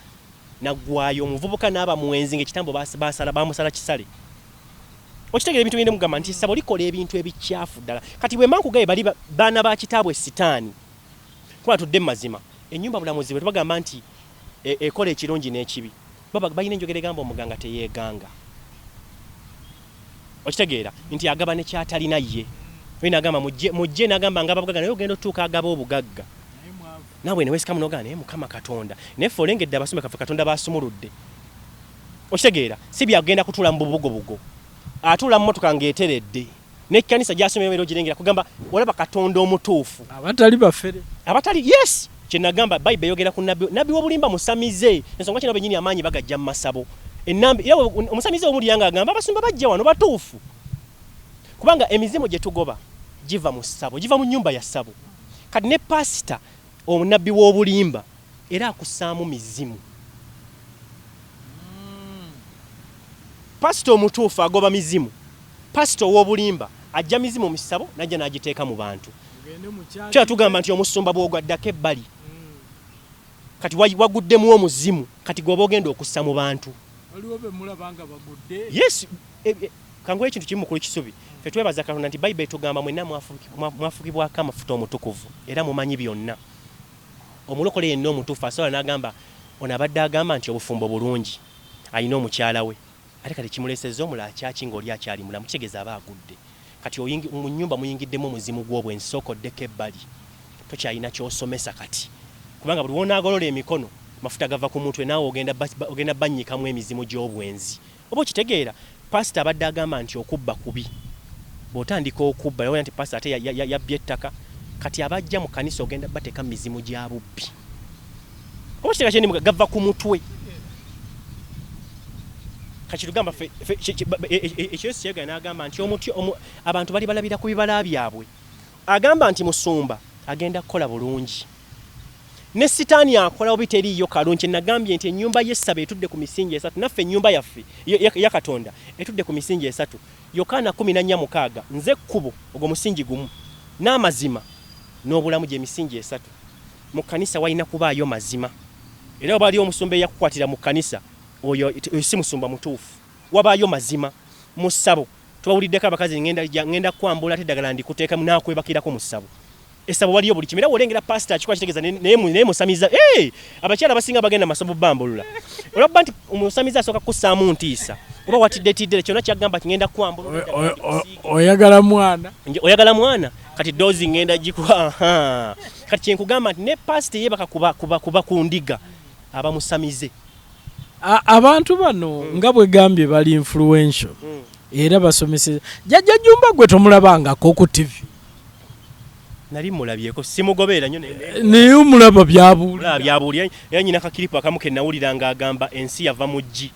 S1: naggwayo omuvubuka n'aba mwenzi ng'ekitambo basala bamusala kisale. Okitegera ebintu byende mugamba nti essabo likola ebintu ebikyafu ddala. Kati bwe mba nkugambye bali baana ba kitaabwe sitaani kuba tudde mu mazima ennyumba bulamuzi bwe tubagamba nti ekola ekirungi n'ekibi. Bo balina enjogera egamba omuganga teyeeganga. Okitegeera nti agaba ne ky'atalina ye. Oyo n'agamba mujje, mujje n'agamba ngaba bugagga naye ogenda otuuka agaba obugagga. Naawe ne weesikamu n'ogamba naye Mukama Katonda. Naye ffe olengedde abasumba kaffe Katonda b'asumuludde. Okitegeera si bya kugenda kutuula mu bubugobugo. Atuula mu mmotoka ng'eteredde. N'ekkanisa gy'asomera obeera ogirengera kugamba olaba Katonda omutuufu.
S3: Abatali bafere.
S1: Abatali, yes! Kye nagamba, Bayibuli eyogera ku nnabbi, nnabbi w'obulimba musamize. Ensonga lwaki nabo bennyini amaanyi bagajja mu masabo. Ennambi, era omusamize omuwulira nga agamba abasumba bajja wano batuufu. Kubanga emizimu gye tugoba giva mu ssabo, giva mu nnyumba ya ssabo. Kati ne paasita omunabbi w'obulimba era akussaamu mizimu. Pasita omutuufu agoba mizimu. Pasita ow'obulimba ajja mizimu mu ssabo n'ajja n'agiteeka mu bantu. Kyo tugamba nti omusumba bw'ogwaddako ebbali kati waguddemu omuzimu kati gwoba ogenda okussa mu bantu.
S3: Waliwo be mulaba nga bagudde?
S1: Yes, kankuwe ekintu kimu Mukulu Kisubi. Ffe twebaza Katonda nti Bayibuli etugamba mwenna mwafukibwako amafuta omutukuvu era mumanyi byonna. Omulokole yenna omutuufu asobola n'agamba ono abadde agamba nti obufumbo bulungi alina omukyala we ate kati kimuleesezza omulala kyaki ng'oli akyali mulamu kitegeeza aba agudde. Kati mu nnyumba muyingiddemu omuzimu gw'obwenzi sooka oddeko ebbali tokyalina ky'osomesa kati kubanga buli w'onaagolola emikono mafuta gava ku mutwe naawe ogenda bannyikamu emizimu gy'obwenzi. Oba okitegeera? Paasita abadde agamba nti okubba kubi. Bw'otandika okubba nowulira nti paasita ate yabbye ettaka kati abajja mu kkanisa ogenda bateeka mu mizimu gya bubbi. Oba okitegeera kye ndi gava ku mutwe. Kati tugamba ffe ekyo Yesu kyeyayogera n'agamba nti omuti abantu balibalabira ku bibala byabwe. Agamba nti musumba agenda kukola bulungi. Ne sitaani akola bubi teriiyo kalungi. Kye nagambye nti ennyumba y'essabo etudde ku misingi esatu naffe ennyumba yaffe eya Katonda etudde ku misingi esatu. Yokaana 14:6 Nze kkubo, ogwo musingi gumu, n'amazima n'obulamu gye misingi esatu. Mu kkanisa walina kubaayo mazima, era oba ali omusumba eyakukwatira mu kkanisa, oyo si musumba mutuufu. Wabaayo mazima mu ssabo. Tubawuliddeko abakazi, ngenda kwambula ate eddagala ndikuteekamu, n'akwebakirako mu ssabo. Essabo waliyo buli kimu, era bw'olengera paasita akikola kitegeeza naye musamiza. Hey! Abakyala abasinga bagenda masabo bambulula olwakuba nti omusamiza asooka kukussaamu ntiisa oba watiddetidde kyonna kyagamba nti ngenda kwambula.
S3: Oyagala mwana,
S1: oyagala mwana, kati doozi ngenda gikuwa. Kati kyenkugamba nti ne paasita yeebaka kuba ku ndiga aba musamize.
S3: Abantu bano nga bwegambye bali influential era basomeseza. Jjajja Jumba gwe tomulabangako ku TV?
S1: Nali mulabyeko, simugoberera nnyo.
S3: Naye omulaba byabuulira?
S1: Byabuulira, era nyina kakiripu akamu ke nawulira ng'agamba ensi yava mu ggi,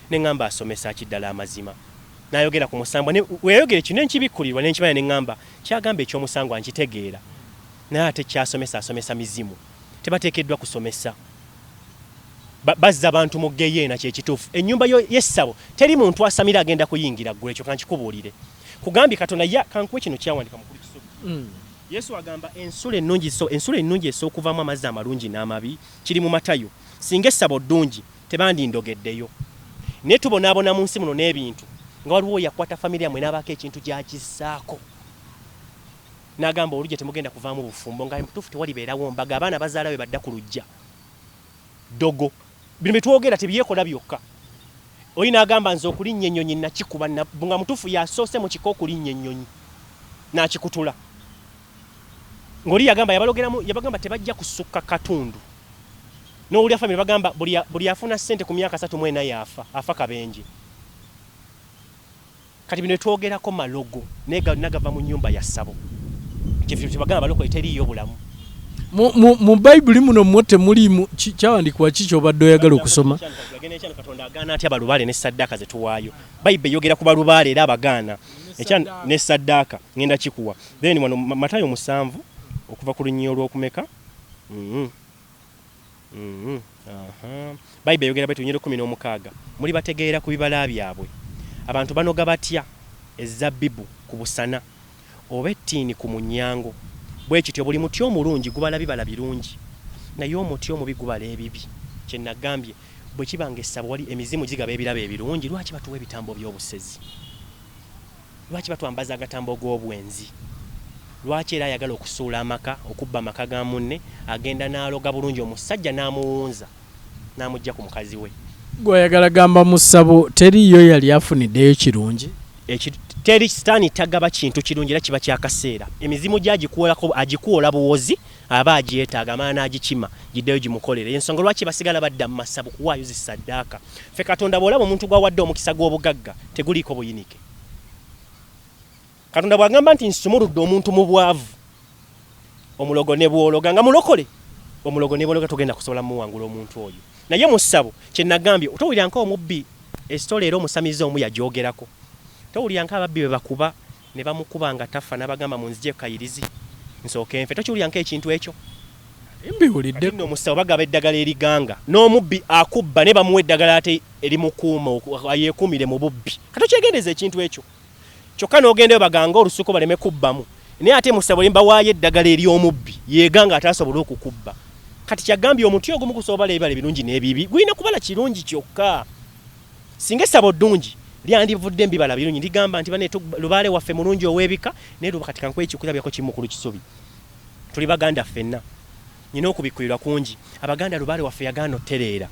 S1: ne ŋŋamba asomesa ki ddala amazima? N'ayogera ku musambwa, weyayogera ekyo nenkibikkulirwa nenkimanya, ne ŋŋamba kyagamba ekyomusangwa nkitegeera, naye ate kyasomesa asomesa mizimu, tebateekeddwa kusomesa. Bazza abantu mu geyeena, kyekituufu. Ennyumba y'essabo teri muntu asamira agenda kuyingira ggulu, ekyo kankikubuulire. Kugambye Katonda ya kankuwe kino kyawandika mukulu Kisubi. Yesu agamba ensulo ennungi, so ensulo ennungi esobola okuvaamu amazzi amalungi n'amabi, kiri mu Matayo. Singa essabo ddungi tebandindogeddeyo, naye tubonaabona mu nsi muno n'ebintu nga waliwo yakwata famire yammwe n'abaako ekintu gy'akissaako n'agamba olujja temugenda kuvaamu bufumbo, nga mutuufu tewalibeerawo mbaga, abaana bazaala we badda ku lujja ddogo. Bino bye twogera tebyekola byokka. Oli n'agamba nze okulinnya ennyonyi nakikuba, nga mutuufu yasoose mu kika okulinnya ennyonyi n'akikutula. Ng'oli yagamba yabalogeramu, yabagamba tebajja kusukka katundu. N'owulira famire bagamba buli afuna ssente ku myaka 34 yaafa, afa kabenje. Kati bino twogerako malogo, naye gonna gava mu nnyumba ya ssabo. Kyebagamba balokole teriiyo bulamu.
S3: Mu Bayibuli muno mwo temuliimu kyawandiikibwa ki ky'obadde oyagala okusoma?
S1: Katonda agaana atya balubaale ne ssaddaaka ze tuwaayo? Bayibuli eyogera ku balubaale era abagaana ne ssaddaaka. Ngenda kikuwa. Then wano Matayo 7 okuva ku lunyiriri olw'okumeka. Bayibuli eyogera bweti, lunyiriri 16, muli bategeera ku bibala byabwe. Abantu banoga batya ezzabbibu ku busana, oba ettiini ku munyango? Bwe kityo buli muti omulungi gubala bibala birungi, naye omuti omubi gubala ebibi. Kye nagambye, bwe kiba nga essabo wali emizimu gigaba ebirabo ebirungi, lwaki batuwa ebitambo by'obusezi? Lwaki batwambaza agatambo g'obwenzi? Lwaki era ayagala okusuula amaka, okubba amaka ga munne, agenda n'aloga bulungi omusajja n'amuwunza n'amuggya ku mukazi we?
S3: Gwe oyagala gamba mu ssabo teriiyo yali afuniddeyo kirungi?
S1: Teri, sitaani tagaba kintu kirungi, era kiba kyakaseera. Emizimu gye agikuwolako, agikuwola buwozi, aba agyetaaga amala n'agikima giddeyo gimukolere. Ensonga lwaki basigala badda mu masabo kuwaayo zi ssaddaaka. Ffe Katonda bw'olaba omuntu gw'awadde omukisa gw'obugagga teguliiko buyinike. Katonda bw'agamba nti nsumuludde omuntu mu bwavu, omulogo ne bw'ologa nga mulokole, omulogo ne bw'ologa togenda kusobola muwangula omuntu oyo. Naye mu ssabo kye nagambye, towulira nka omubbi esitole, era omusamize omu yagyogerako. Towulira nka ababbi bwe bakuba ne bamukuba nga tafa n'abagamba munzigye kayirizi nsooke nfe. Tokiwulira nka ekintu ekyo?
S3: Mbiwulidde.
S1: Nno mu ssabo bagaba eddagala eriganga n'omubbi akubba naye bamuwa eddagala ate erimukuuma yeekuumire mu bubbi. Kati okyegendereza ekintu ekyo. Kyokka n'ogendayo baganga olusuku baleme kubbamu, naye ate mu ssabo bawaayo eddagala ery'omubbi yeeganga ate asobole okukubba. Kati kyagambye omuti ogumu gusobola ebibala ebirungi n'ebibi, gulina kubala kirungi kyokka. Singa essabo ddungi lyandivudde mu bibala birungi, ndigamba nti bane lubaale waffe mulungi ow'ebika, naye luba kati kankuwe ekikulabirako kimu mukulu Kisubi. Tuli Baganda ffenna, nyina okubikkulirwa kungi. Abaganda lubaale waffe yagaana otereera.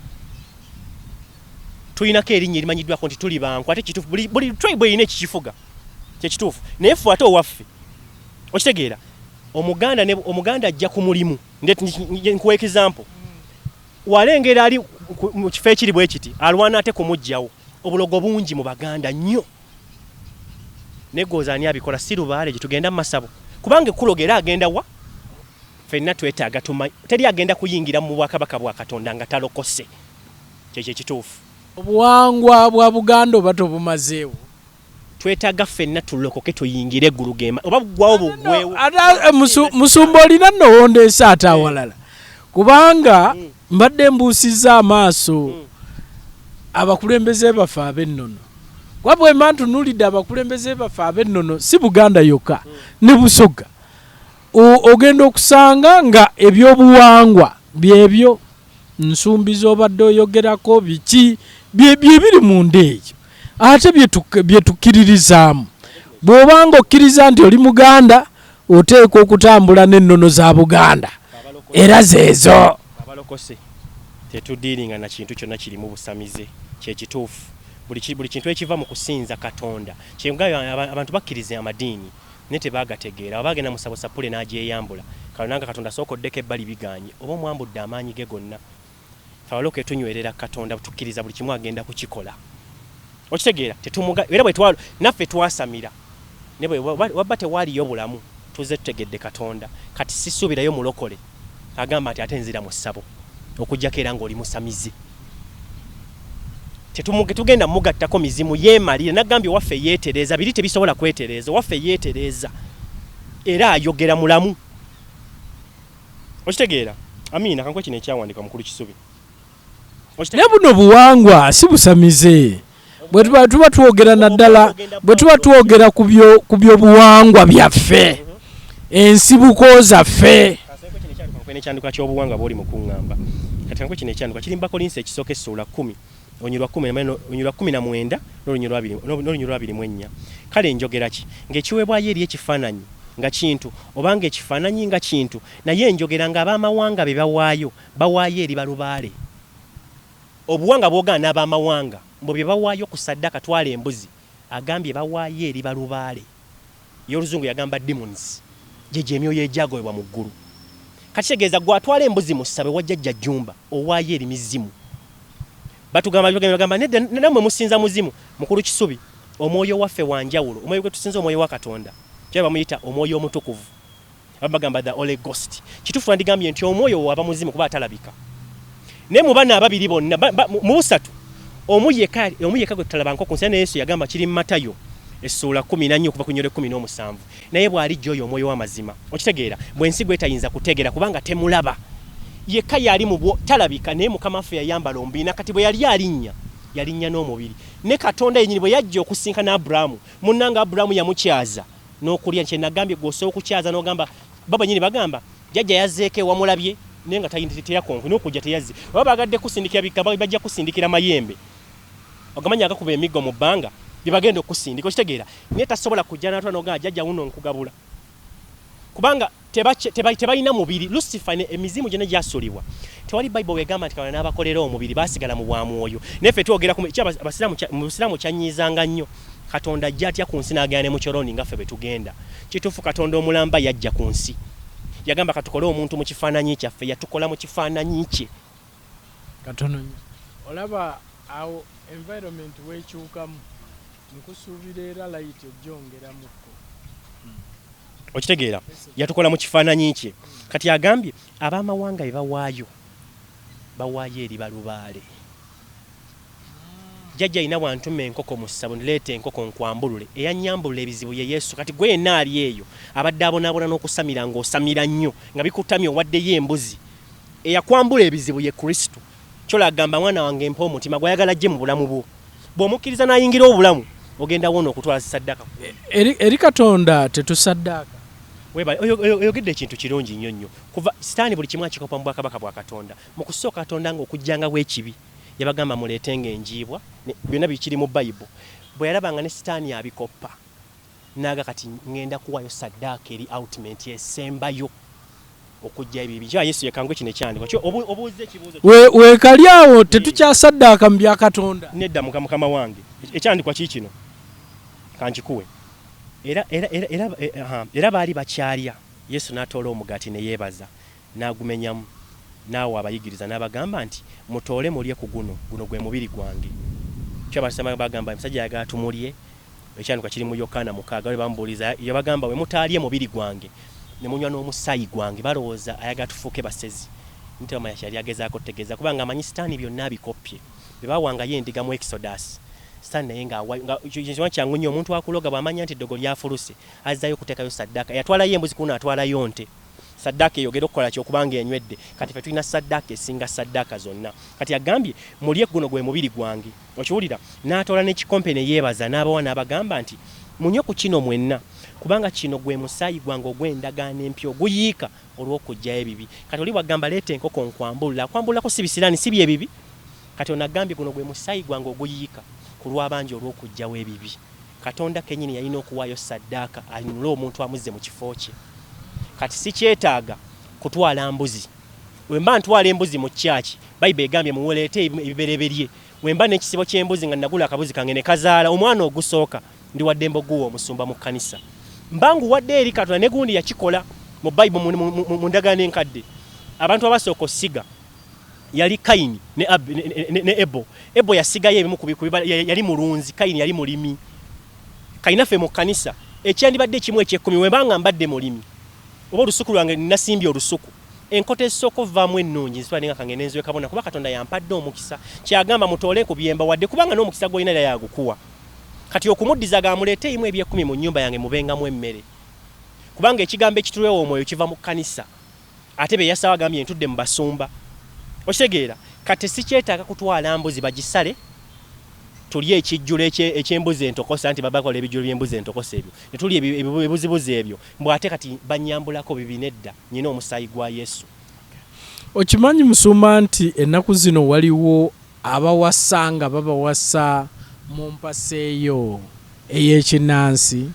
S1: Tulinako erinnya erimanyiddwako nti tuli banku, ate kituufu, buli tribe erina ekikifuga kyekituufu, naye ffe ate owaffe okitegeera Omuganda ne Omuganda ajja ku mulimu. Nkuwa example, walengera ali mu kifo ekiri bwe kiti alwana ate kumuggyawo. Obulogo bungi mu Baganda nnyo, naye gooza ani abikola? Si lubaale gye tugenda mu masabo, kubanga ekuloga era agenda wa? Ffenna twetaaga tumanyi teri agenda kuyingira mu bwakabaka bwa Katonda nga talokose. Kyekyo ekituufu.
S3: Obuwangwa bwa Buganda oba tobumazeewo?
S1: Twetaaga ffenna tulokoke tuyingire eggulu gema oba buggwawo buggwewo.
S3: Ate musumba olina nno wondeese ate awalala, kubanga mbadde mbuusizza amaaso abakulembeze baffe ab'ennono, kuba bwe mba ntunuulidde abakulembeze baffe ab'ennono si Buganda yokka ne Busoga. Ogenda okusanga nga ebyobuwangwa byebyo nsumbi z'obadde oyogerako biki bye biri munda eyo ate bye tukkiririzaamu. Bw'oba nga okkiriza nti oli Muganda, oteekwa okutambula n'ennono za Buganda era zeezo.
S1: Abalokose tetudiiringa na kintu kyonna kirimu busamize, kye kituufu. Buli kintu ekiva mu kusinza Katonda. Kye ngambye, abantu bakkiriza amadiini naye tebaagategeera. Bw'aba agenda mu ssabo ssappule n'agyeyambula, kale nanga Katonda sooka oddeko ebbali bigaanye, oba omwambudde amaanyi ge gonna. Ffe abalokoke tunywerera Katonda, tukkiriza buli kimu agenda kukikola. Okitegeera? Tetumuga, era bwe twa, naffe twasamira. Ne bwe wabba tewaaliyo bulamu, tuzze tutegedde Katonda. Kati sisuubirayo mulokole agamba nti ate nzira mu ssabo, okuggyako era ng'oli musamize. Tetugenda mugattako mizimu, yeemalira. Nagambye owaffe yeetereeza, biri tebisobola kwetereeza. Owaffe yeetereeza era ayogera mulamu. Okitegeera? Amiina. Kankuwe kino ekyawandiikibwa, Mukulu Kisubi.
S3: Naye buno buwangwa, si busamize. Bwe tuba twogera, naddala bwe tuba twogera ku byobuwangwa byaffe, ensibuko zaffe.
S1: N'ekyandikwa ky'obuwangwa bw'oli mu kuŋŋamba kati, kankuwe kino ekyandikwa kiri mu Bakolinso ekisooka essuula 10, olunyiriri lwa 19 n'olunyiriri lwa 24. Kale njogera ki? Ng'ekiweebwayo eri ekifaananyi nga kintu, oba ng'ekifaananyi nga kintu? Naye njogera ng'ab'amawanga be bawaayo, bawaayo eri balubaale. Obuwanga bwogana n'ab'amawanga mbu bye bawaayo ku saddaaka, twala embuzi, agambye bawaayo eri balubaale. Y'oluzungu yagamba demons, gyegyo emyoyo egyagobebwa mu ggulu. Kati kitegeeza gwe atwala embuzi mu ssabo ewa Jjajja Jjumba, owaayo eri mizimu. Batugamba, bagamba nedda, nammwe musinza muzimu. Mukulu Kisubi, omwoyo waffe wa njawulo. Omwoyo gwe tusinza, omwoyo wa Katonda, kyaba bamuyita Omwoyo Omutukuvu, bagamba the Holy Ghost. Kituufu, wandigambye nti omwoyo waba muzimu kuba atalabika, naye mu bano ababiri bonna, mu busatu, omu yekka, omu yekka gwe tutalabanko ku nsi. Ne Yesu yagamba, kiri mu Matayo essuula 14 okuva ku nnyolo 17, naye bw'alijja oyo omwoyo w'amazima, okitegeera, bw'ensi gwetayinza kutegeera kubanga temulaba, yekka yali mu bwo, talabika, naye Mukama waffe yayambala omubiri. Nakati bwe yali alinnya, yalinnya n'omubiri. Ne Katonda yennyini bwe yajja okusinkana Aburamu, munnanga Aburamu yamukyaza n'okulya. Kye nagambye, gwe osobola okukyaza n'ogamba bo bennyini bagamba jjajja yazzeeko ewamulabye, naye nga teyakonko n'okujja teyazze. Oba bagadde kusindikira bika, bajja kusindikira mayembe ogamanya agakuba emiggo mu bbanga, bye bagenda okusindika, okitegeera? Naye tasobola kujja n'atula n'ogamba jjajja wuno nkugabula, kubanga tebalina mubiri. Lucifer ne emizimu gyonna gyasuulibwa, tewali Bayibuli wegamba nti Katonda n'abakolera omubiri, baasigala mu bwa mwoyo. Naye ffe twogera ku abasiraamu. Mu busiraamu kyanyiizanga nnyo, Katonda ajja atya ku nsi n'agenda ne mu kyoloni nga ffe bwe tugenda? Kituufu, Katonda omulamba yajja ku nsi, yagamba katukole omuntu mu kifaananyi kyaffe, yatukola mu kifaananyi kye.
S3: Katono nnyo, olaba awo environment weekyukamu, nkusuubira era light ojjongeramukko.
S1: Okitegeera? Yatukola mu kifaananyi kye. Kati agambye ab'amawanga bye bawaayo, bawaayo eri balubaale. Jjajja alina bwantuma enkoko mu ssabo, nleeta enkoko nkwambulule, eyanyambulula ebizibu ye Yesu. Kati gwe yenna ali eyo abadde abonaabona n'okusamira, ng'osamira nnyo nga bikutamye, owaddeyo embuzi, eyakwambula ebizibu ye Kristo. Kyola agamba, mwana wange, mpa omutima gwayagala ajje mu bulamu bwo. Bw'omukkiriza n'ayingira obulamu, ogenda wona okutwala zisaddaaka.
S3: Eri Katonda tetusaddaaka.
S1: Webale, oyogedde ekintu kirungi nnyo nnyo. Kuva Sitaani buli kimu akikopa mu bwakabaka bwa Katonda. Mu kusooka Katonda ng'okujjangawo ekibi, yabagamba muleetenga enjiibwa, byonna bikiri mu Bayibuli. Bwe yalabanga ne Sitaani abikoppa, n'aga kati ŋŋenda kuwaayo saddaaka eri ultimate esembayo okujja ebibi. Kya Yesu yekangwe kino ekyandikwa. Obuuza ekibuuzo.
S3: Weekali awo tetukyasaddaaka mu bya Katonda.
S1: Nedda, Mukama wange. Ekyandikwa ki kino? Kankikuwe. Era baali bakyalya, Yesu n'atoola omugaati ne yeebaza, n'agumenyamu, n'awa abayigiriza, n'abagamba nti, mutoole mulye ku guno, guno gwe mubiri gwange. Kyo abasama bagamba omusajja ayagala tumulye. Ekyandikwa kiri mu Yokaana 6, bwe bamubuuliza yabagamba, bwe mutaalye mubiri gwange ne munywa n'omusaayi gwange, balowooza ayagala tufuuke basezi. Nti tebamanya kyeyali agezaako tutegeeza, kubanga amanyi Sitaani byonna abikoppye. Bwe bawangayo endiga mu Exodus, Sitaani naye nga kyangu nnyo omuntu akuloga bw'amanya nti eddogo lyafuluse, azzayo okuteekayo saddaaka. Yatwalayo embuzi, kuno atwalayo nte. Saddaaka eyogera okukola ki? Okuba ng'enywedde. Kati ffe tulina saddaaka esinga saddaaka zonna. Kati agambye mulye, guno gwe mubiri gwange. Okiwulira? N'atoola n'ekikompe ne yeebaza, n'abawa, n'abagamba nti, munywe ku kino mwenna. Kubanga kino gwe musaayi gwange ogw'endagaano empya oguyiika olw'okuggyayo ebibi. Kati oli bw'agamba leeta enkoko nkwambulule, akwambululako si bisiraani, si bye bibi? Kati ono agambye guno gwe musaayi gwange oguyiika ku lw'abangi olw'okuggyawo ebibi. Katonda kennyini yalina okuwaayo ssaddaaka anunule omuntu amuzze mu kifo kye. Kati sikyetaaga kutwala mbuzi. Bwe mba ntwala embuzi mu church, Bible egambye muleete ebibereberye. Bwe mba n'ekisibo ky'embuzi nga nagula akabuzi kange ne kazaala omwana ogusooka, ndi wa ddembe okuguwa omusumba mu kkanisa. Mba nguwadde eri Katonda ne gundi yakikola mu Bible mu ndagaano enkadde. Abantu abasooka osiga yali Kayini ne, ne, ne, ne Ebo. Ebo yasigayo ebimu ku bibala, yali mulunzi, Kayini yali mulimi. Kayinaffe mu kkanisa ekyandibadde ekimu ekyekkumi wemba nga mbadde mulimi oba olusuku lwange nasimbye olusuku enkota ezisooka ovaamu ennungi nzitwale nga kange nenziwe kabona kuba Katonda yampadde omukisa kyagamba mutoole ku byemba wadde kubanga n'omukisa gw'olina era yagukuwa kati okumuddiza ga muleete emu ebyekkumi mu nnyumba yange mubengamu emmere kubanga ekigambo ekituwewa omwoyo kiva mu kkanisa ate be yasaba agambye ntudde mu basumba okitegeera kati sikyetaaga kutwala mbuzi bagisale tulye ekijjulo eky'embuzi entokosa nti babakola ebijjulo by'embuzi entokosa ebyo ne tulya ebibuzibuzi ebyo mbu ate kati banyambulako bibi nedda nyina omusaayi gwa Yesu.
S3: Okimanyi musumba nti ennaku zino waliwo abawasa nga babawasa mu mpasa eyo ey'ekinnansi.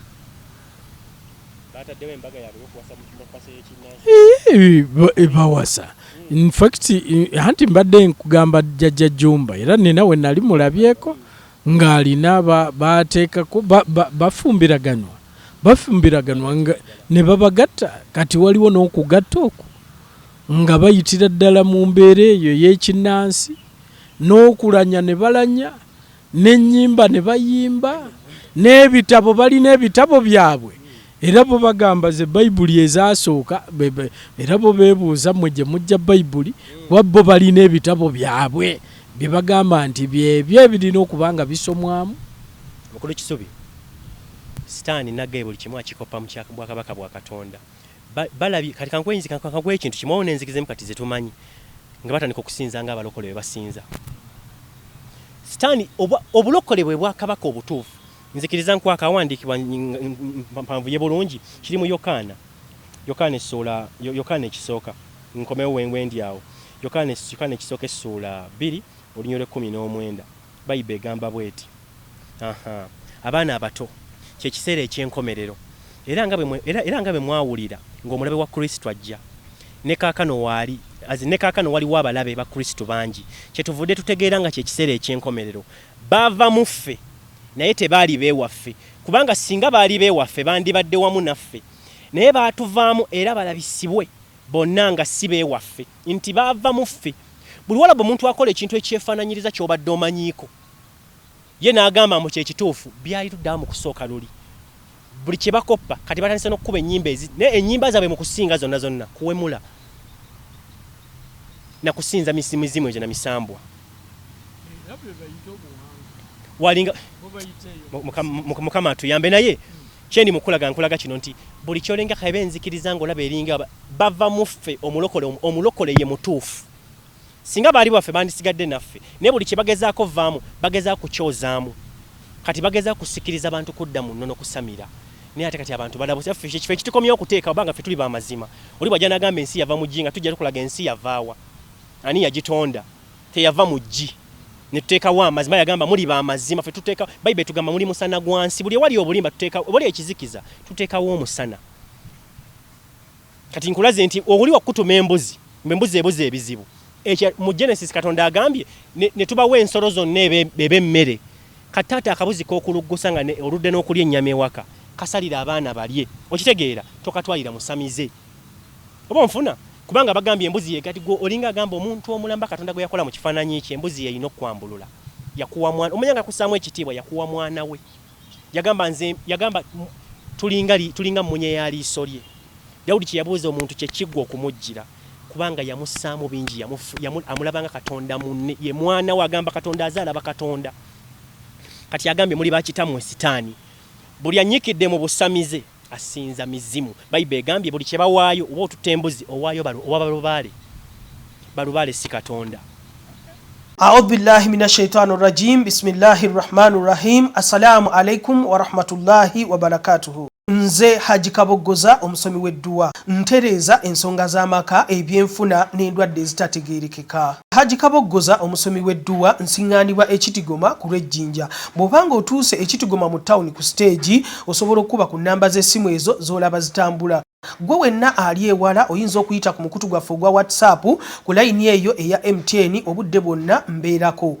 S1: Bataddewo embaga yaabwe ey'okuwasa mu mpasa ey'ekinnansi.
S3: Bawasa. In fact, anti mbadde nkugamba Jjajja Jjumba era nina we nali mulabyeko ng'alina baateekako bafumbiraganwa bafumbiraganwa nga ne babagatta kati waliwo n'okugatta okwo nga bayitira ddala mu mbeera eyo ey'ekinnansi n'okulanya ne balanya n'ennyimba ne bayimba n'ebitabo balina ebitabo byabwe era bo bagamba ze bayibuli ezasooka era bo beebuuza mmwe gye mujja bayibuli kuba bo balina ebitabo byabwe bye bagamba nti byebyo ebirina okuba nga bisomwamu.
S1: Mukulu Kisubi, Sitaani naggaye buli kimu akikoppa mu bwakabaka bwa Katonda. Balabye kati kankuwe ekintu kimu waliwo n'enzikiza emu kati ze tumanyi nga batandika okusinza nga abalokole bwe basinza. Sitaani obulokole bwe bwakabaka obutuufu. Nzikiriza nkuwe akawandiikibwa mpanvuye bulungi kiri mu Yokaana. Yokaana essuula Yokaana ekisooka nkomewo wendi awo. Yokaana Yokaana ekisooka essuula bbiri oluny olw'ekkumi n'omwenda Bayibuli egamba bw'eti. Aha. Abaana abato, kye kiseera eky'enkomerero. Era nga bwe, era, era nga bwe mwawulira ng'omulabe wa Kristo ajja, ne kaakano waali, as in, ne kaakano waliwo abalabe ba Kristo bangi, kyetuvudde tutegeera nga kye kiseera eky'enkomerero. Baava mu ffe, naye tebaali b'ewaffe, kubanga singa baali b'ewaffe, bandibadde wamu naffe. Naye baatuvaamu era balabisibwe bonna nga si b'ewaffe, nti baava mu ffe. Buli lw'olaba omuntu akola ekintu ekyefaananyiriza ky'obadde omanyiiko, Ye n'agamba mbu kye kituufu, byali ludda wa mu kusooka luli? Buli kye bakoppa, kati batandise n'okukuba ennyimba ezi, naye ennyimba zaabwe mu kusinga zonna zonna kuwemula na kusinza mizimu egyo na misambwa. Walinga Mukama atuyambe naye kyendi mu kukulaga nkulaga kino nti buli ky'olenga kaibe enzikiriza ng'olaba eringa bava mu ffe omulokole omulokole ye mutuufu. Singa baali baffe bandisigadde naffe naye buli kyebagezaako ovaamu bagezaako kukyozaamu kati bagezaako kusikiriza bantu kudda mu nnono kusamira naye ate kati abantu balabuse ffe ekifo ekitukomyewo kuteeka oba nga ffe tuli bamazima oli bwajja nagamba ensi yava mu ggi nga tujja tukulaga ensi yavaawa ani yagitonda teyava mu ggi netuteekawo amazima yagamba muli bamazima ffe tuteeka bayibuli etugamba muli musana gwa nsi buli ewali obulimba tuteeka ewali ekizikiza tuteekawo omusana. Kati nkulaze nti oli wakutuma embuzi, mbu embuzi ebuza ebizibu. Ekyo mu Genesis Katonda agambye ne, ne tubawa ensolo zonna ebe, ebe emmere. Kati taata akabuzi k'okuluggusa nga ne, oludde n'okulya ennyama ewaka, kasalire abaana balye. Okitegeera? Tokatwalira musamize. Oba onfuna? Kubanga bagambye embuzi ye kati gwe olinga agamba omuntu omulamba Katonda gwe yakola mu kifaananyi kye, embuzi y'erina okukwambulula. Yakuwa mwana, omanya nga akussaamu ekitiibwa, yakuwa mwana we. Yagamba nze, yagamba tulinga, tulinga mmunye ya liiso lye. Dawudi kye yabuuza omuntu kye kiggwa okumujjira, kubanga yamussaamu bingi, yamufu, yamu, amulaba nga Katonda munne, ye mwana we, agamba Katonda azaala bakatonda. Kati agambye muli ba kitammwe Sitaani. Buli annyikidde mu busamize asinza mizimu. Bayibuli egambye buli kye bawaayo, oba otutte embuzi, owaayo balu, owa balubaale. Balubaale si Katonda.
S2: Audhu billahi mina shaitani rajim bismillahi rahmani rahim assalamu alaikum warahmatullahi wabarakatuhu. Nze Haji Kaboggoza omusomi w'edduwa ntereeza ensonga z'amaka, ebyenfuna n'endwadde ezitategeerekeka. Haji Kaboggoza omusomi w'edduwa nsiŋŋaanibwa e Kitigoma ku lw'Ejjinja. Bw'oba ng'otuuse e Kitigoma mu ttawuni ku siteegi osobola okukuba ku nnamba z'essimu ezo z'olaba zitambula. Ggwe wenna ali ewala oyinza okuyita ku mukutu gwaffe ogwa WhatsApp ku layini eyo eya MTN obudde bwonna mbeerako.